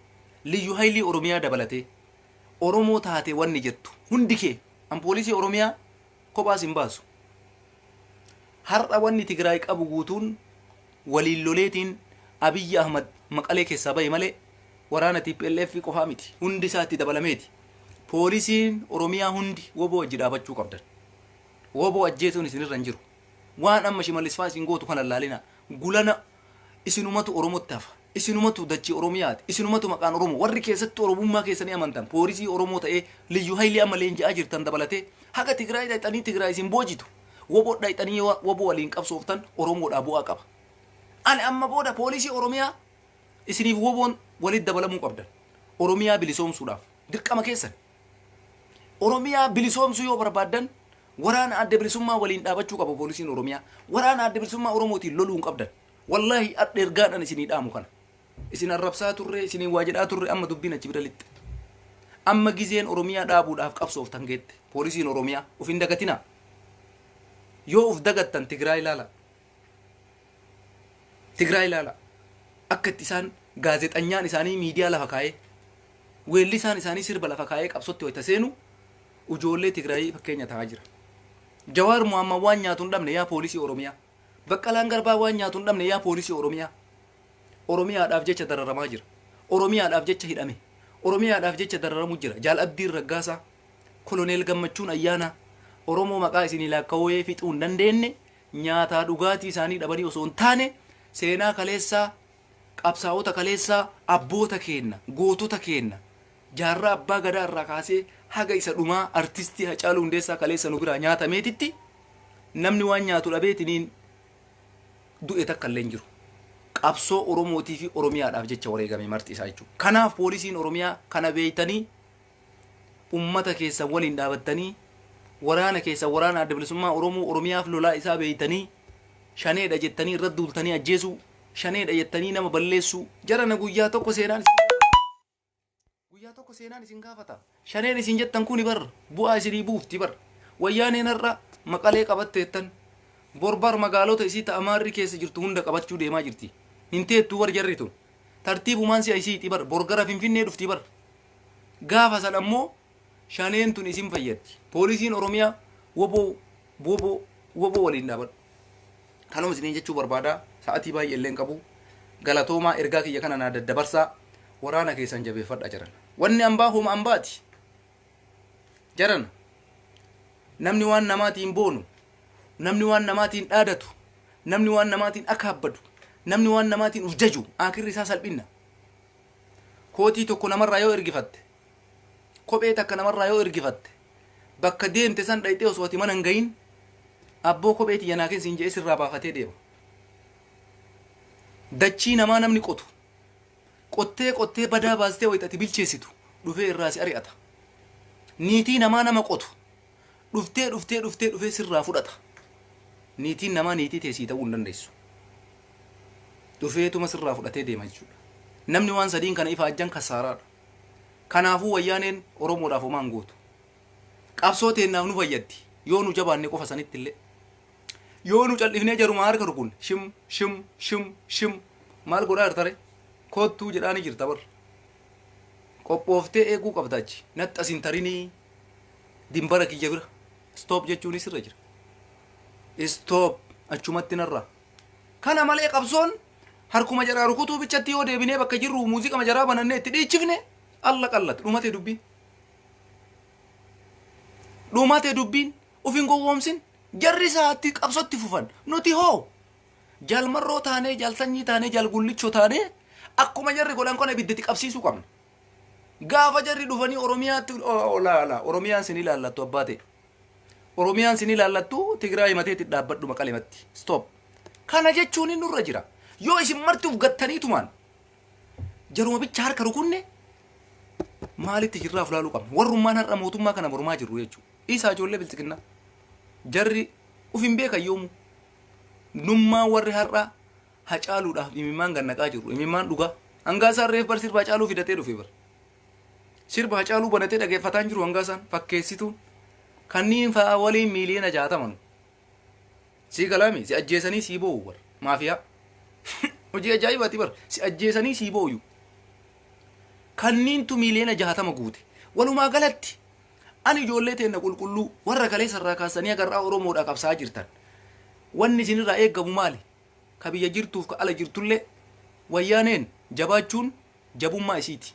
Liyyu Haayilii Oromiyaa dabalatee, Oromoo taate wanni jettu hundi kee, an poolisii Oromiyaa kophaas hin baasu. Har'a wanni Tigraay qabu guutuun waliin loleetiin Abiyyi Ahmad Maqalee keessaa bahe malee waraana TPLF qofaa miti. Hundi isaa itti dabalameeti. Poolisiin Oromiyaa hundi WBO wajji dhaabachuu qabdan. WBO ajjeesuun isinirra hin jiru. Waan amma Shimallis fa'aa isin gootu kana laalina. Gulana isinumatu Oromotti hafa. Isinumatu dachii Oromiyaati. Isinumatu maqaan Oromoo. Warri keessatti Oromummaa keessanii amantan, poolisii Oromoo ta'ee Liyyu Haayilii amma leenji'aa jirtan dabalatee, haga Tigraay dhaqxanii Tigraay isin boojitu. WBO dhaqxanii yoo WBO waliin qabsooftan, Oromoodhaa bu'aa qaba. Ani amma booda poolisii Oromiyaa isiniif WBOn walitti dabalamuu qabdan. Oromiyaa bilisoomsuudhaaf dirqama keessan. Oromiyaa bilisoomsuu yoo barbaaddan, waraana Adda Bilisummaa waliin dhaabachuu qaba poolisiin Oromiyaa. Waraana Adda Bilisummaa Oromootiin loluu hin qabdan. Wallaahi, adda ergaadhaan isinii dhaamu kana. Isin arrabsaa turre, isinii waa jedhaa turre, amma dubbiin achi bira lixxe. Amma gizeen Oromiyaa dhaabuudhaaf qabsooftan geette. Poolisiin Oromiyaa of hin dagatinaa. Yoo of dagattan, Tigraay ilaala. Tigraay ilaala. Akka itti isaan gaazexanyaan isaanii miidiyaa lafa kaa'ee, weellisaan isaanii sirba lafa kaa'ee qabsotti wayita seenu, ijoollee Tigraayii fakkeenya ta'aa jira. Jawaar Muhammad waan nyaatu hin dhabne, yaa poolisii Oromiyaa. Baqqalaan Garbaa waan nyaatu hin dhabne, yaa poolisii Oromiyaa. Oromiyaadhaaf jecha dararamaa jira. Oromiyaadhaaf jecha hidhame. Oromiyaadhaaf jecha dararamu jira. Jaal Abdiin Raggaasaa, Koloneel Gammachuun Ayyaanaa, Oromoo maqaa isinii laakkawee fixuu hin dandeenye, nyaataa dhugaatii isaanii dhabanii osoo hin taane, seenaa kaleessaa, qabsaa'ota kaleessaa, abboota keenna, gootota keenna, Jaarraa Abbaa Gadaa irraa kaasee haga isa dhumaa artistii Hacaaluu Hundeessaa kaleessa nu biraa nyaatameetitti, namni waan nyaatu dhabeetiniin du'e takka illee hin jiru. Qabsoo Oromootii fi Oromiyaadhaaf jecha wareegame marti isaa jechuudha. Kanaaf poolisiin Oromiyaa kana beektanii, ummata keessan waliin dhaabattanii, waraana keessan, waraana Adda Bilisummaa Oromoo Oromiyaaf lolaa isaa beektanii, Shaneedha jettanii irratti duultanii ajjeesuu, Shaneedha jettanii nama balleessuu, jarana guyyaa tokko seenaan isin guyyaa tokko seenaan isin gaafata. Shaneen isin jettan kuni bar bu'aa isinii buufti bar. Wayyaaneen har'a Maqalee qabatteettan, bor bar magaalota isii ta Amaarri keessa jirtu hunda qabachuu deemaa jirti. Hin teettuu bar jarri tun. Tartiibumaan si'a isiiti bar, bor gara Finfinnee dhufti bar. Gaafa san ammoo Shaneen tun isin fayyaddi. Poolisiin Oromiyaa WBO, WBO, WBO waliin dhaabadhu. Kanuma isiniin jechuu barbaada. Sa'atii baay'ee illee hin qabu. Galatoomaa, ergaa kiyya kana naa daddabarsaa. Waraana keessan jabeeffadha jiran. Wanni ambaa homa ambaati. Jaran, namni waan namaatiin boonu, namni waan namaatiin dhaadatu, namni waan namaatiin akaabbadu, namni waan namaatiin uf jaju, akirri isaa salphinna. Kootii tokko namarraa yoo ergifatte, kophee takka namarraa yoo ergifatte, bakka deemte san dhayxee osoo ati mana hin gahin, "Abboo, kophee tiyya naa kenni" siin jedhee sirraa baafatee deema. Dachii namaa namni qotu, qottee qottee badaa baastee wayita ati bilcheessitu, dhufee irraa si ari'ata. Niitii namaa nama qotu dhuftee dhuftee dhuftee dhufee sirraa fudhata. Niitiin namaa niitii teessii ta'uu hin dandeessu. Dhufeetuma sirraa fudhatee deema jechuudha. Namni waan sadiin kana ifa ajjan kasaaraadha. Kanaafuu Wayyaaneen Oromoodhaaf homaa hin gootu. Qabsoo teennaaf nu fayyaddi. Yoo nu jabaanne qofa sanitti illee. Yoo nu cal'ifnee jaruma harka rukun shim shim shim shim maal godhaa jirtare, koottuu jedhaani jirta bar. Qophooftee eeguu qabda achi. Naxxas hin tarinii dimbara kiyya bira. Stop jechuunis irra jira. Stop, achumatti narraa. Kana malee qabsoon harkuma jaraa rukutuu bichatti yoo deebinee bakka jirru muuziqama jaraa banannee itti dhiichifne, alla qallatu, dhumate dubbiin. Dhumate dubbiin. Uf hin gowwoomsin. Jarri isaatti qabsotti fufan. Nuti hoo jaalmarroo taanee, jaalsanyii taanee, jaalgullichoo taanee akkuma jarri godhan kana ibiddatti qabsiisuu qabna. Gaafa jarri dhufanii Oromiyaatti olaala, Oromiyaan sin ilaallattu abbaa ta'e. Oromiyaan sin ilaallattu, Tigraay himateetti dhaabbadhu Maqalematti. Stop. Kana jechuun inni nurra jira. Yoo isin marti uf gattaniitumaan jaruma bicha harka rukunne, maalitti jirraaf laaluu qabna. Warrummaan har'a mootummaa kana mormaa jirru jechuudha. Isaa ijoollee biltsiginnaa. Jarri uf hin beekan yoomuu. Nummaa warri har'a Hacaaluudhaaf imimmaan gannaqaa jirru. Imimmaan dhugaa. Hangaasaan reef bar sirba Hacaaluu fidatee dhufe bar. Sirba Hacaaluu banatee dhageeffataan jiru hangaasaan fakkeessituun. Kanniin fa'aa waliin miiliyoona 60 nu. Sii galaami si ajjeesanii sii boo'u bar. Maafiyaa. Hojii ajaa'ibaati bar. Si ajjeesanii sii boo'u. Kanniintu miiliyoona 60 guute. Walumaa galatti ani ijoollee teenna qulqulluu warra kaleessa irraa kaasanii agarraa Oromoodhaa qabsaa'aa jirtan. Wanni isinirraa eeggamu maali? Ka biyya jirtuuf ka ala jirtullee, wayyaaneen jabaachuun jabummaa isiiti.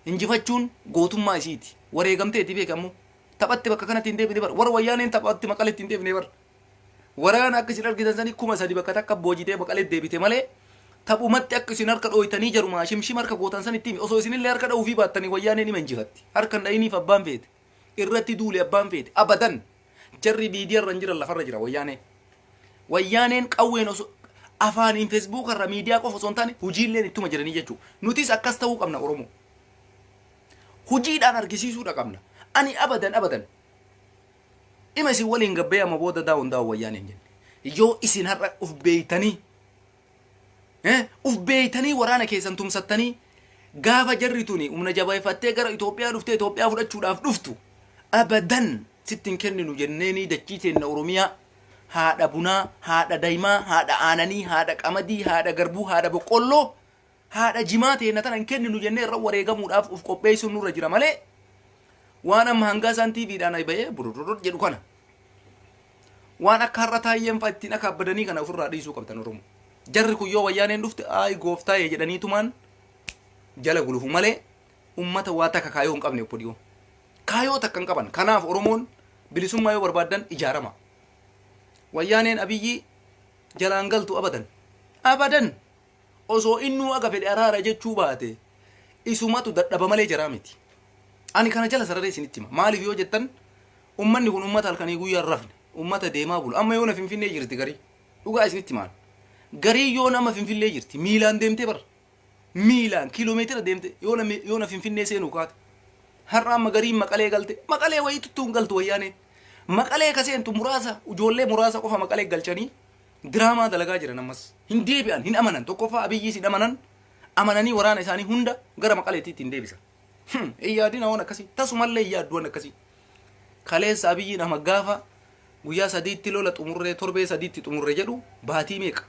Injifachuun gootummaa isiiti. Wareegamteeti beeki ammoo. Taphatti bakka kanatti hin deebine bar. Warra wayyaaneen taphatti Maqaletti hin deebine bar. Waraana akka isin argitan sanii 3000 bakka takka boojitee Maqaletti deebite malee, taphumatti akka isin harka dhooytanii jarumaa shimshima harka gootan san itti himi. Osoo isinillee harka dha'uufii baattanii, wayyaaneen ima injifatti. Harka hin dha'iniif abbaan feete. Irratti duule abbaan feete. Abadan. Jarri miidiyaa irra hin jiran, lafarra jira wayyaaneen. Wayyaaneen qawween osoo afaaniin Feesbuuka irra miidiyaa qofa osoo hin taane hojiilleen ittuma jiranii jechuudha. Nutis akkas ta'uu qabna Oromoo. Hojiidhaan argisiisuudha qabna. Ani abadan abadan. Ima isin waliin gabbee amma booda daawun daawun wayyaaneen jenne. Yoo isin har'a uf beeytanii, uf beeytanii waraana keessan tumsattanii, gaafa jarri tuni humna jabeeffattee gara Itoophiyaa dhuftee Itoophiyaa fudhachuudhaaf dhuftu, abadan sitti hin kenninu jenneenii dachii teenna Oromiyaa, haadha bunaa, haadha daa'imaa, haadha aananii, haadha qamadii, haadha garbuu, haadha boqqolloo, haadha jimaa teenna tana hin kenninu jennee irra wareegamuudhaaf uf qopheessuun nurra jira malee, waan amma hangaa isaan TVdhaan bahee burururur jedhu kana, waan akka har'a taayyeen fa'a ittiin akaabbadanii kana ofirraa dhiisuu qabdan Oromoo. Jarri kun yoo wayyaaneen dhufte ayi gooftaayee jedhaniitumaan jala gulufu malee, ummata waa takka kaayoo hin qabne obbo Dhiyoo. Kaayoo takka hin qaban. Kanaaf Oromoon bilisummaa yoo barbaaddan ijaarama. Wayyaaneen Abiyyi jalaan galtu abadan. Abadan. Osoo innuu aga fedhe araara jechuu baate, isumatu dadhaba malee jaraa miti. Ani kana jala sararee isinitti hima. Maaliif yoo jettan, ummanni kun ummata halkanii guyyaa hin rafne. Ummata deemaa bulu. Amma yoona Finfinnee jirti garii. Dhugaa isinitti himaan. Garii yoona amma Finfinnee jirti. Miilaan deemtee bara. Miilaan kiiloomeetira deemte yoona Finfinnee seenuu kaate. Har'a amma gariin Maqalee galte. Maqalee wayii tuttuu hin galtu wayyaaneen. Maqalee ka seentu muraasa, ijoollee muraasa qofa Maqalee galchanii diraamaa dalagaa jiran ammas. Hin deebi'an, hin amanan. Tokkoffaa Abiyyiis hin amanan. Amananii waraana isaanii hunda gara Maqaleetti ittiin deebisan. Hin yaadina waan akkasii. Tasumallee hin yaaddu waan akkasii. Kaleessa Abiyyiin ama gaafa guyyaa 3tti lola xumurree, torbee 3tti xumurre jedhu, baatii meeqa?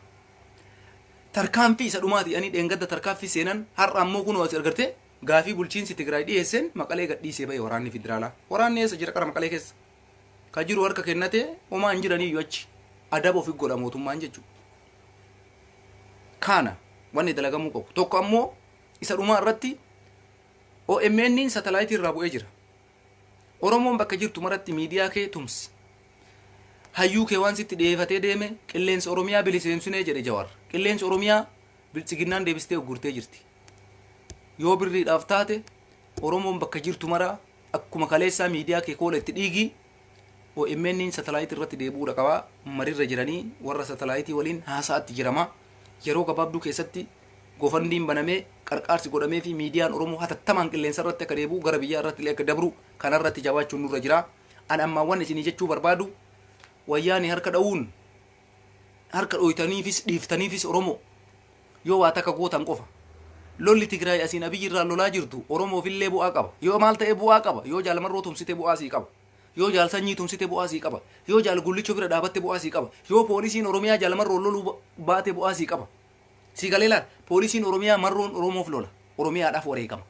Tarkaanfii isa dhumaati ani dheengadda tarkaanfii seenan. Har'a ammoo kunoo as argarte, gaafii bulchiinsi Tigraay dhiyeesseen Maqalee gadhiisee bahe waraanni federaalaa. Waraanni eessa jira qara Maqalee keessa? Ka jiru harka kennatee homaa hin jiraniyyuu achi. Adaba ofi godha mootummaan jechuudha. Kana wanni dalagamuu qabu. Tokko ammoo isa dhumaa irratti OMN satalaayitii irraa bu'ee jira. Oromoon bakka jirtu maratti miidiyaa kee tumsi. Hayyuu kee waan sitti dhiyeeffatee deeme, qilleensa Oromiyaa biliseemsinee jedhe Jawaar. Qilleensi Oromiyaa biltsiginnaan deebistee uggurtee jirti. Yoo birriidhaaf taate, Oromoon bakka jirtu mara akkuma kaleessaa miidiyaa kee koola itti dhiigi. OMN satalaayitii irratti deebi'uudha qaba. Marirra jiranii warra satalaayitii waliin haasa'atti jirama. Yeroo gabaabduu keessatti GoFundMen banamee qarqaarsi godhamee fi miidiyaan Oromoo hatattamaan qilleensa irratti akka deebi'u, gara biyyaa irratti illee akka dabru kanarratti jabaachuun nurra jira. An ammaa wanni isinii jechuu barbaadu, wayyaani harka dha'uun harka dhooytaniifis dhiiftaniifis, Oromoo yoo waa takka gootan qofa. Lolli Tigraay asiin Abiyyi irraa lolaa jirtu Oromoof illee bu'aa qaba. Yoo maal ta'e bu'aa qaba? Yoo Jaalmarroo tumsite bu'aa sii qaba. Yoo Jaal Sanyii tumsite bu'aa sii qaba. Yoo Jaal Gullicho bira dhaabatte bu'aa sii qaba. Yoo poolisiin Oromiyaa Jaalmarroo loluu baate bu'aa sii qaba. Sii galee laal? Poolisiin Oromiyaa, Marroon Oromoof lola. Oromiyaadhaaf wareegama.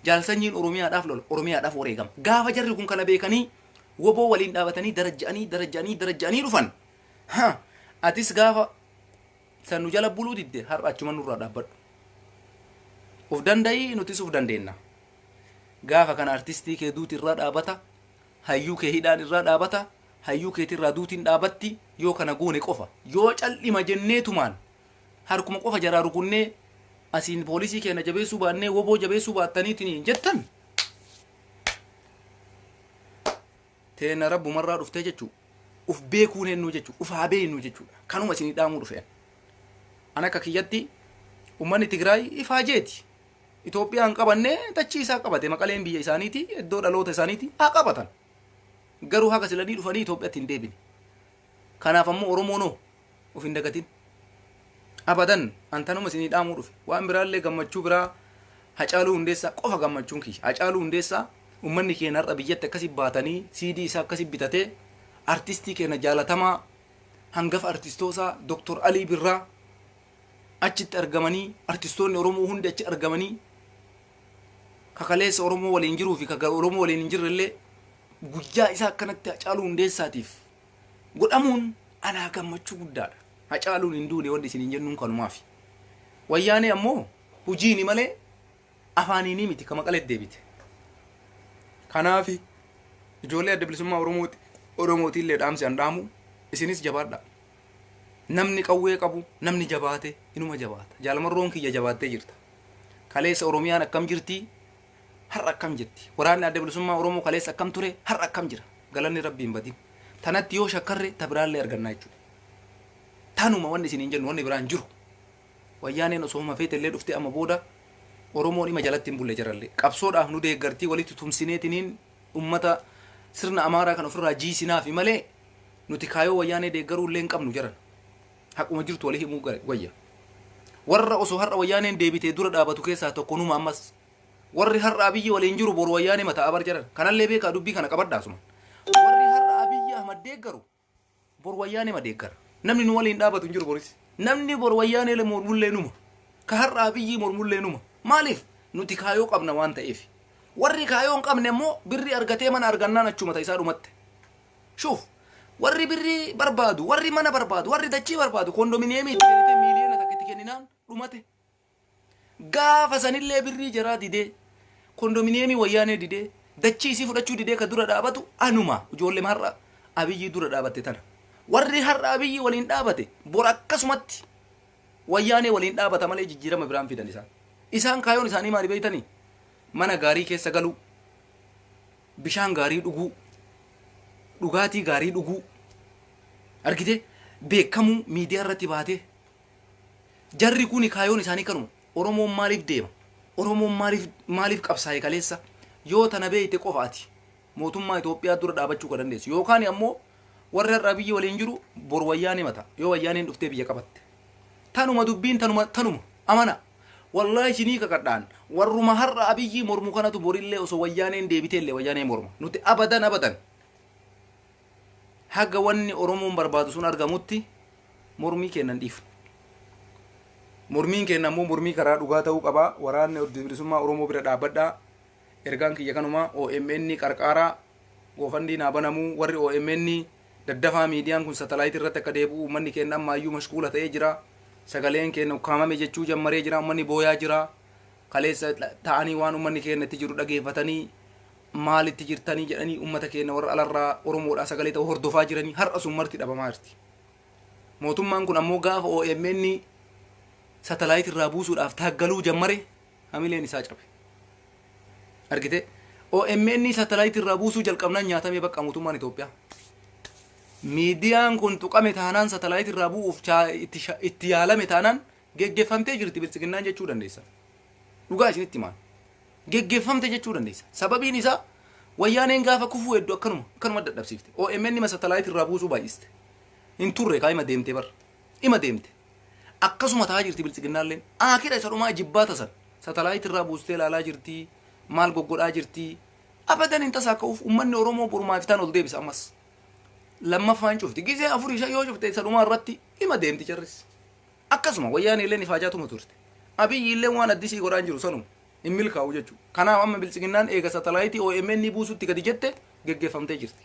Jaal Sanyiin Oromiyaadhaaf lola. Oromiyaadhaaf wareegama. Gaafa jarri kun kana beekanii woboo waliin dhaabatanii darajja'anii darajja'anii darajja'anii dhufan. Ha! Atis gaafa San nu jala buluu didde, har'a achuma nurraa dhaabbadhu. Uf danda'ii, nutis uf dandeenna. Gaafa kana artistii kee duuti irraa dhaabata, hayyuu kee hidhaan irraa dhaabata, hayyuu keetirraa duutiin dhaabatti yoo kana goone qofa. Yoo cal'ima jenneetumaan harkuma qofa jaraa rukunnee asiin poolisii keenya jabeessuu baannee woboo jabeessuu baattaniitiin jettan, teena rabbumarraa dhuftee jechuu, uf beekuun hennuu jechuu, uf haa beeknu jechuudha. Kanuma isinii dhaamuu dhufeen. An akka kiyyatti ummanni Tigraay ifaajeeti. Itoophiyaan qabannee dachii isaa qabate, Maqaleen biyya isaaniiti, iddoo dhaloota isaaniiti haa qabatan. Garuu haga silanii dhufanii Itoophiyaatti hin deebine. Kanaaf ammoo Oromoonoo of hin dagatin. Abadan an tanuma isinii dhaamuu dhufe. Waan biraallee gammachuu biraa Hacaaluu Hundeessaa qofa gammachuun kiyya. Hacaaluu Hundeessaa ummanni keenya har'a biyyatti akkasi baatanii CD isaa akkasi bitatee, artistii keenya jaalatamaa hangafa artistoosaa Dr. Alii Birraa achitti argamanii, artistoonni Oromoo hundi achi argamanii, kakaleessa Oromoo waliin jiruu fi kaka Oromoo waliin hin jirre illee guyyaa isaa akkanatti Hacaaluu Hundeessaatiif godhamuun anaa gammachuu guddaadha. Hacaaluun hin duune wanti isin hin jennuun kanumaafi. Wayyaanee ammoo hojiini malee afaaniinii miti ka Maqalee deebite. Kanaafi ijoollee Adda Bilisummaa Oromooti Oromootiillee dhaamsi an dhaamu, isinis jabaadha. Namni qawwee qabu, namni jabaate inuma jabaata. Jaalmarroon kiyya jabaattee jirta. Kaleessa Oromiyaan akkam jirti? Har'a akkam jirti? Waraanni Adda Bilisummaa Oromoo kaleessa akkam ture? Har'a akkam jira? Galanni Rabbii hin badin. Tanatti yoo shakkarre ta biraallee argannaa jechuudha. Tanuma wanni isin hin jennu, wanni biraan jiru. Wayyaaneen osoo huma feete illee dhuftee amma booda Oromoon ima jalatti hin bulle jarallee. Qabsoodhaaf nu deeggartii, walitti tumsineetiniin ummata sirna Amaaraa kan ofirraa jiisinaafi malee nuti kaayoo Wayyaanee deeggaruu illee hin qabnu jaran. Haquma jirtu walii himuu wayya. Warra osoo har'a Wayyaaneen deebitee dura dhaabatu keessaa tokko numa ammas. Warri har'a Abiyyi waliin jiru boru Wayyaanee mataa abar jaran. Kanallee beekaa, dubbii kana qabadhaa suma. Warri har'a Abiyyi Ahmad deeggaru bor Wayyaanee ma deeggara. Namni nu waliin dhaabatu hin jiru boris. Namni bor Wayyaanee mormullee numa. Ka har'a Abiyyi mormullee numa. Maaliif? Nuti kaayoo qabna waan ta'eef. Warri kaayoo hin qabne immoo birrii argatee mana argannaan achuma ta'isaa dhumatte. Shuuf, warri birrii barbaadu, warri mana barbaadu, warri dachii barbaadu kondominiyeemii itti kennite 1 miiliyoona itti kenninaan dhumate. Gaafa sanillee birrii jaraa didee, kondominiyeemii Wayyaanee didee, dachii isii fudhachuu didee ka dura dhaabatu anuma, ijoollee har'a Abiyyi dura dhaabatte tana. Warri har'a Abiyyi waliin dhaabate bor akkasumatti Wayyaanee waliin dhaabata malee jijjiirama biraan fidan isaan. Isaan kaayoon isaanii maali beektanii? Mana gaarii keessa galuu, bishaan gaarii dhuguu, dhugaatii gaarii dhuguu, argite, beekamuu, miidiyaa irratti baatee. Jarri kuni kaayoon isaanii kanuma. Oromoon maaliif deema? Oromoon maaliif qabsaa'e kaleessa? Yoo tana beekte qofa ati mootummaa Itoophiyaa dura dhaabachuu kan dandeessu. Yookaan ammoo warri har'a Abiyyi waliin jiru bor Wayyaanee mata. Yoo Wayyaaneen dhuftee biyya qabatte. Tanuma dubbiin, tanuma, tanuma amana. Wallaahi isinii kakadhaan, warruma har'a Abiyyi mormu kanatu borillee osoo Wayyaaneen deebiteellee Wayyaanee morma. Nuti abadan abadan haga wanni Oromoon barbaadu sun argamutti mormii kennan dhiifnu. Mormiin keenya ammoo mormii karaa dhugaa ta'uu qaba. Waraanni Adda Bilisummaa Oromoo bira dhaabbadhaa. Ergaan kiyya kanuma. OMN qarqaaraa, GoFundMe naa banamuu, warri OMN daddafaa, miidiyaan kun satalaayitii irratti akka deebi'u. Uummanni keenya ammaayyuu mashquula ta'ee jira. Sagaleen keenya ukkaamame jechuu jammaree jira. Uummanni booyaa jira. Kaleessa ta'anii waan uummanni keenya itti jiru dhageeffatanii, maalitti jirtanii jedhanii uummata keenya warra alarraa Oromoodhaa sagalee ta'u hordofaa jiranii, har'a sun marti dhabamaa jirti. Mootummaan kun ammoo gaafa OMN satalaayitii irraa buusuudhaaf taaggaluu jammare hamileen isaa cabe. Argite, OMN satalaayitii irraa buusuu jalqabnaan nyaatamee bakka mootummaan Itoophiyaa. Miidiyaan kun tuqame taanaan, satalaayitii irraa bu'uuf itti yaalame taanaan, geggeeffamtee jirti Biltsiginnaan jechuu dandeessa. Dhugaa isinitti himaan. Geggeeffamte jechuu dandeessa. Sababiin isaa Wayyaaneen gaafa kufuu hedduu akkanuma dadhabsiifte. OMN satalaayitii irraa buusuu baay'iste. Hin turre kaa, ima deemte bar. Ima deemte. Akkasuma ta'aa jirti Biltsiginnaalleen. Akira isa dhumaa jibbaata san. Satalaayitii irraa buustee ilaalaa jirti. Maal goggodhaa jirti. Abadan hin tasaa ka'uuf uummanni Oromoo borumaaf iftaan ol deebisa ammas. Lammaffaan cufti. Gizee afurii shan yoo cufte isa dhumaa irratti ima deemti jarris. Akkasuma Wayyaanee illee ifaajaatuma turte. Abiyyi illee waan addisii godhaan jiru sanuma. Hin milkaa'u jechuudha. Kanaaf amma Biltsiginnaan eega satalaayitii OMN buusutti gadi jette geggeeffamtee jirti.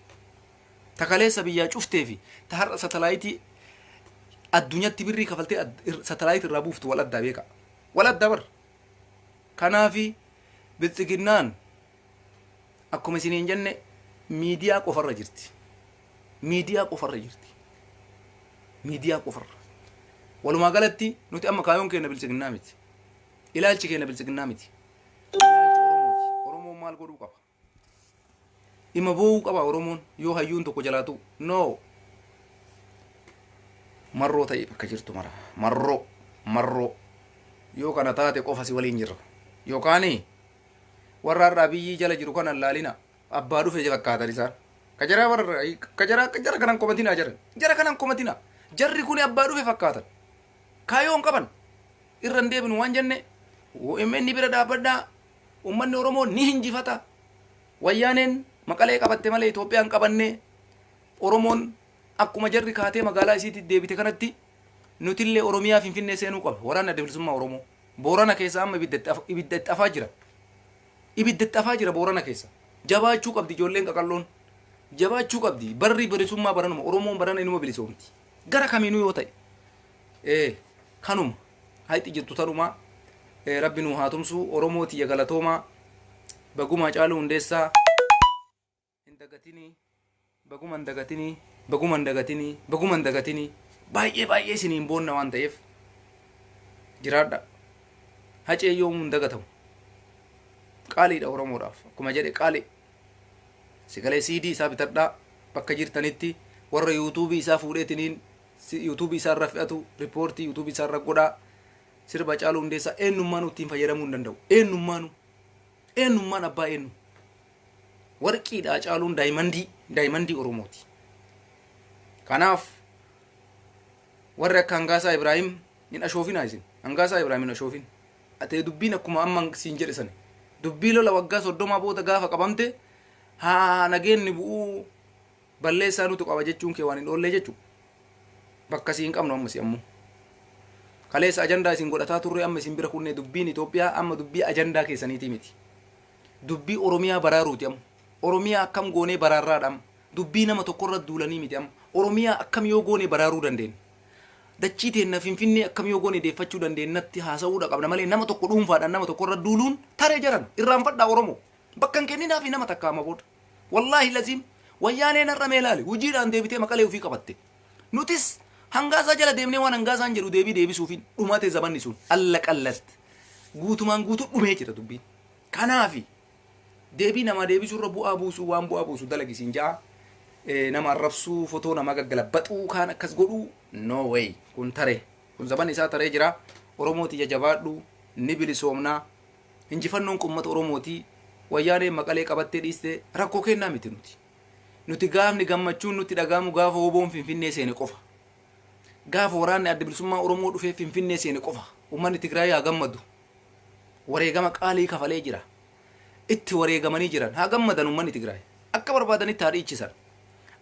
Ta kaleessa biyyaa cuftee fi ta har'a satalaayitii Addunyatti birrii kafaltee satellite irraa buuftu wal addaa beeka. Wal addaa bar. Kanaafi biltsiginnaan akkuma isiniin jenne miidiyaa qofarra jirti. Miidiyaa qofarra jirti. Miidiyaa qofarra. Walumaa galatti nuti amma kaayoon keenya biltsiginnaa miti. Ilaalchi keenya biltsiginnaa miti. Ilaalchi Oromooti. Oromoon maal godhuu qaba? Dhimma boo'uu qaba Oromoon yoo hayyuun tokko jalaatu. No. Marroo ta'e bakka jirtu mara. Marroo. Marroo. Yoo kana taate qofa si waliin jirra. Yookaan warra har'a Abiyyii jala jiru kana laalina abbaa dhufe fakkaatan isaan. Ka jara warra ka jara jara kanan komatinaa jiran. Jara kanan komatinaa. Jarri kun abbaa dhufe fakkaatan. Kaayoon qaban. Irra hin deebinu waan jenne OMN bira dhaabbadhaa. Uummanni Oromoo ni hinjifata. Wayyaaneen Maqalee qabatte malee Itoophiyaan qabanne. Oromoon akkuma jarri kaatee magaalaa isiitti deebite kanatti nutillee Oromiyaa Finfinnee seenuu qaba. Waraanni Adda Bilisummaa Oromoo. Boorana keessa amma ibidda itti afaa jira. Ibidda itti afaa jira Boorana keessa. Jabaachuu qabdi ijoolleen qaqalloon. Jabaachuu qabdi. Barri bilisummaa baranuma. Oromoon barana inuma bilisoomti. Gara kamiinuu yoo ta'e. Kanuma. Hayxi jirtu tanumaa. Rabbi nuu haa tumsu. Oromoo tiyya galatoomaa. Baguma Caaluu Hundeessaa. Hin dagatinii. Baguma hin dagatinii. Baguma hin dagatinii. Baguma hin dagatinii. Baay'ee baay'ee isiniin boonna waan ta'eef. Jiraadha. Hacee yoomuu hin dagatamu. Qaaliidha Oromoodhaaf. Akkuma jedhe qaali. Sagalee CD isaa bitadhaa bakka jirtanitti warra yuutuubii isaa fuudheetiniin yuutuubii isaa irra fe'atu riippoortii yuutuubii isaa irra godhaa. Sirba Caaluu Hundeessaa eenyummaanuu ittiin fayyadamuu hin danda'u. Eenyummaanuu. Eenyummaan abbaa eenyu. Warqiidha Caaluun, diamond diamond Oromooti. Kanaaf warri akka Hangaasaa Ibraahim hin ashoofinaa isin. Hangaasaa Ibraahim hin ashoofin. Atee dubbiin akkuma amma siin jedhe sani. Dubbii lola waggaa 30 booda gaafa qabamte haa nageenni bu'uu balleessaa nutu qaba jechuun kee waan hin oollee jechuudha. Bakka siin qabnu amma si ammoo. Kaleessa ajandaa isin godhataa turre, amma isin bira kunnee. Dubbiin Itoophiyaa amma dubbii ajandaa keessaniitii miti. Dubbii Oromiyaa baraaruuti amma. Oromiyaa akkam goonee baraarraadha amma. Dubbii nama tokkorra duulanii miti amma. Oromiyaa akkam yoo goone baraaruu dandeenya? Dachii teenna Finfinnee akkam yoo goone deeffachuu dandeenyatti haasa'uudha qabna malee nama tokko dhuunfaadhaan nama tokkorra duuluun taree jaran irraanfadhaa Oromoo. Bakka hin kenninaafi nama takka amma booda. Wallaahi laziim wayyaaneen har'a mee ilaali, hojiidhaan deebitee Maqalee ofii qabatte. Nutis Hangaasaa jala deemnee waan Hangaasaan jedhu deebii deebisuufiin dhumate. Zamanni sun alla qallat guutumaan guutuu dhumee jira dubbiin. Kanaafi deebii namaa deebisuurra bu'aa buusuu, waan bu'aa buusu dalagisiin ja'a. Nama arrabsuu, fotoo namaa gaggalabaxuu, kaan akkas godhuu, no way, kun taree, kun zamanni isaa taree jira. Oromooti jajabaadhu, ni bilisoomnaa. Injifannoon uummata Oromooti. Wayyaaneen Maqalee qabattee dhiiste rakkoo kennaa miti nuti. Nuti gaafni gammachuun nutti dhagaamu gaafa woboon Finfinnee seene qofa. Gaafa waraanni Adda Bilisummaa Oromoo dhufee Finfinnee seene qofa. Uummanni Tigraay haa gammadu. Wareegama qaalii kafalee jira. Itti wareegamanii jiran. Haa gammadan uummanni Tigraay. Akka barbaadanitti haa dhiichisan.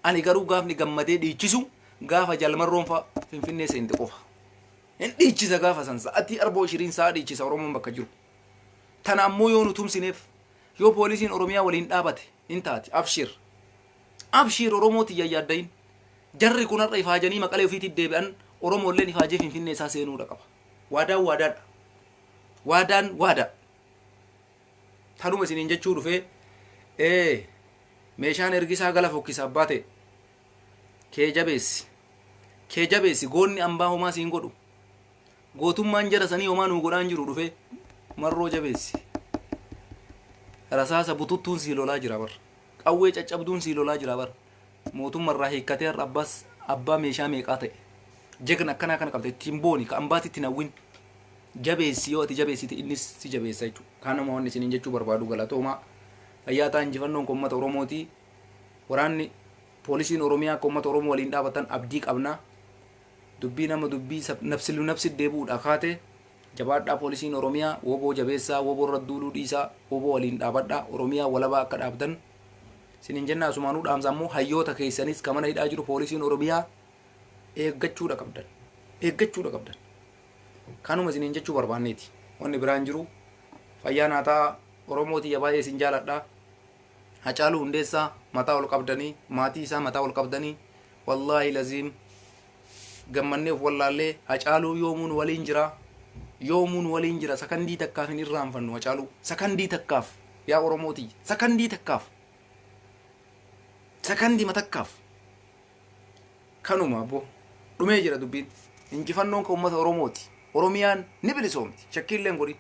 Ani garuu gaafni gammadee dhiichisu gaafa Jalmarroon fa'a Finfinnee seente qofa. Hin dhiichisa gaafa san, sa'atii arboo shiriin sa'a dhiichisa Oromoon bakka jiru. Tana ammoo yoo nu tumsineef, yoo poolisiin Oromiyaa waliin dhaabate hin taati. Abshir. Abshir Oromoo tiyya yaaddayin. Jarri kun har'a ifaajanii Maqalee ofiitti deebi'an, Oromoolleen ifaajee Finfinnee isaa seenuudha qaba. Waadaan waadaadha. Waadaan waada. Tanuma isiniin jechuu dhufee, meeshaan ergisaa gala fokkisa abbaa ta'e. Kee jabeessi. Kee jabeessi, goonni ambaa homaa siin godhu. Gootummaan jara sanii homaa nuu godhaan jiru dhufee marroo jabeessi. Rasaasa bututtuun sii lolaa jira bar. Qawwee caccabduun sii lolaa jira bar. Mootummaa irraa hiikkatee har'a abbaas abbaa meeshaa meeqaa ta'e. Jegna akkanaa kana qabda, ittiin booni, ka ambaatitti hin hawwin. Jabeessi, yoo ati jabeessite innis si jabeessa jechuudha. Kanuma wanni isiniin jechuu barbaadu, galatoomaa. Fayyaa ta'aa, injifannoon kun uummata Oromooti. Waraanni poolisiin Oromiyaa akka uummata Oromoo waliin dhaabatan abdii qabna. Dubbii nama dubbii nafsilu nafsi deebi'uudha kaate. Jabaadhaa poolisiin Oromiyaa, woboo jabeessaa, woboo irra duuluu dhiisaa, woboo waliin dhaabadhaa, Oromiyaa walabaa akka dhaabdan. Isiniin jenna asumaanuu dhaamsa ammoo hayyoota keessanis ka mana hidhaa jiru poolisiin Oromiyaa eeggachuudha qabdan. Eeggachuudha qabdan. Kanuma isiniin jechuu barbaanneeti. Wanni biraan jiru, fayyaa naa ta'a. Oromoo tiyya baay'ee isin jaaladha. Hacaaluu Hundeessaa mataa ol qabdanii, maatii isaa mataa ol qabdanii, wallaahi laziim. Gammannee of wallaallee. Hacaaluu yoomuun waliin jira, yoomuun waliin jira. Sakandii takkaaf hin irraanfannu Hacaaluu, sakandii takkaaf. Yaa Oromooti, sakandii takkaaf, sakandii matakkaaf. Kanuma abbo, dhumee jira dubbiin. Injifannoon kan uummata Oromooti. Oromiyaan ni bilisoomti, shakkiillee hin godhin.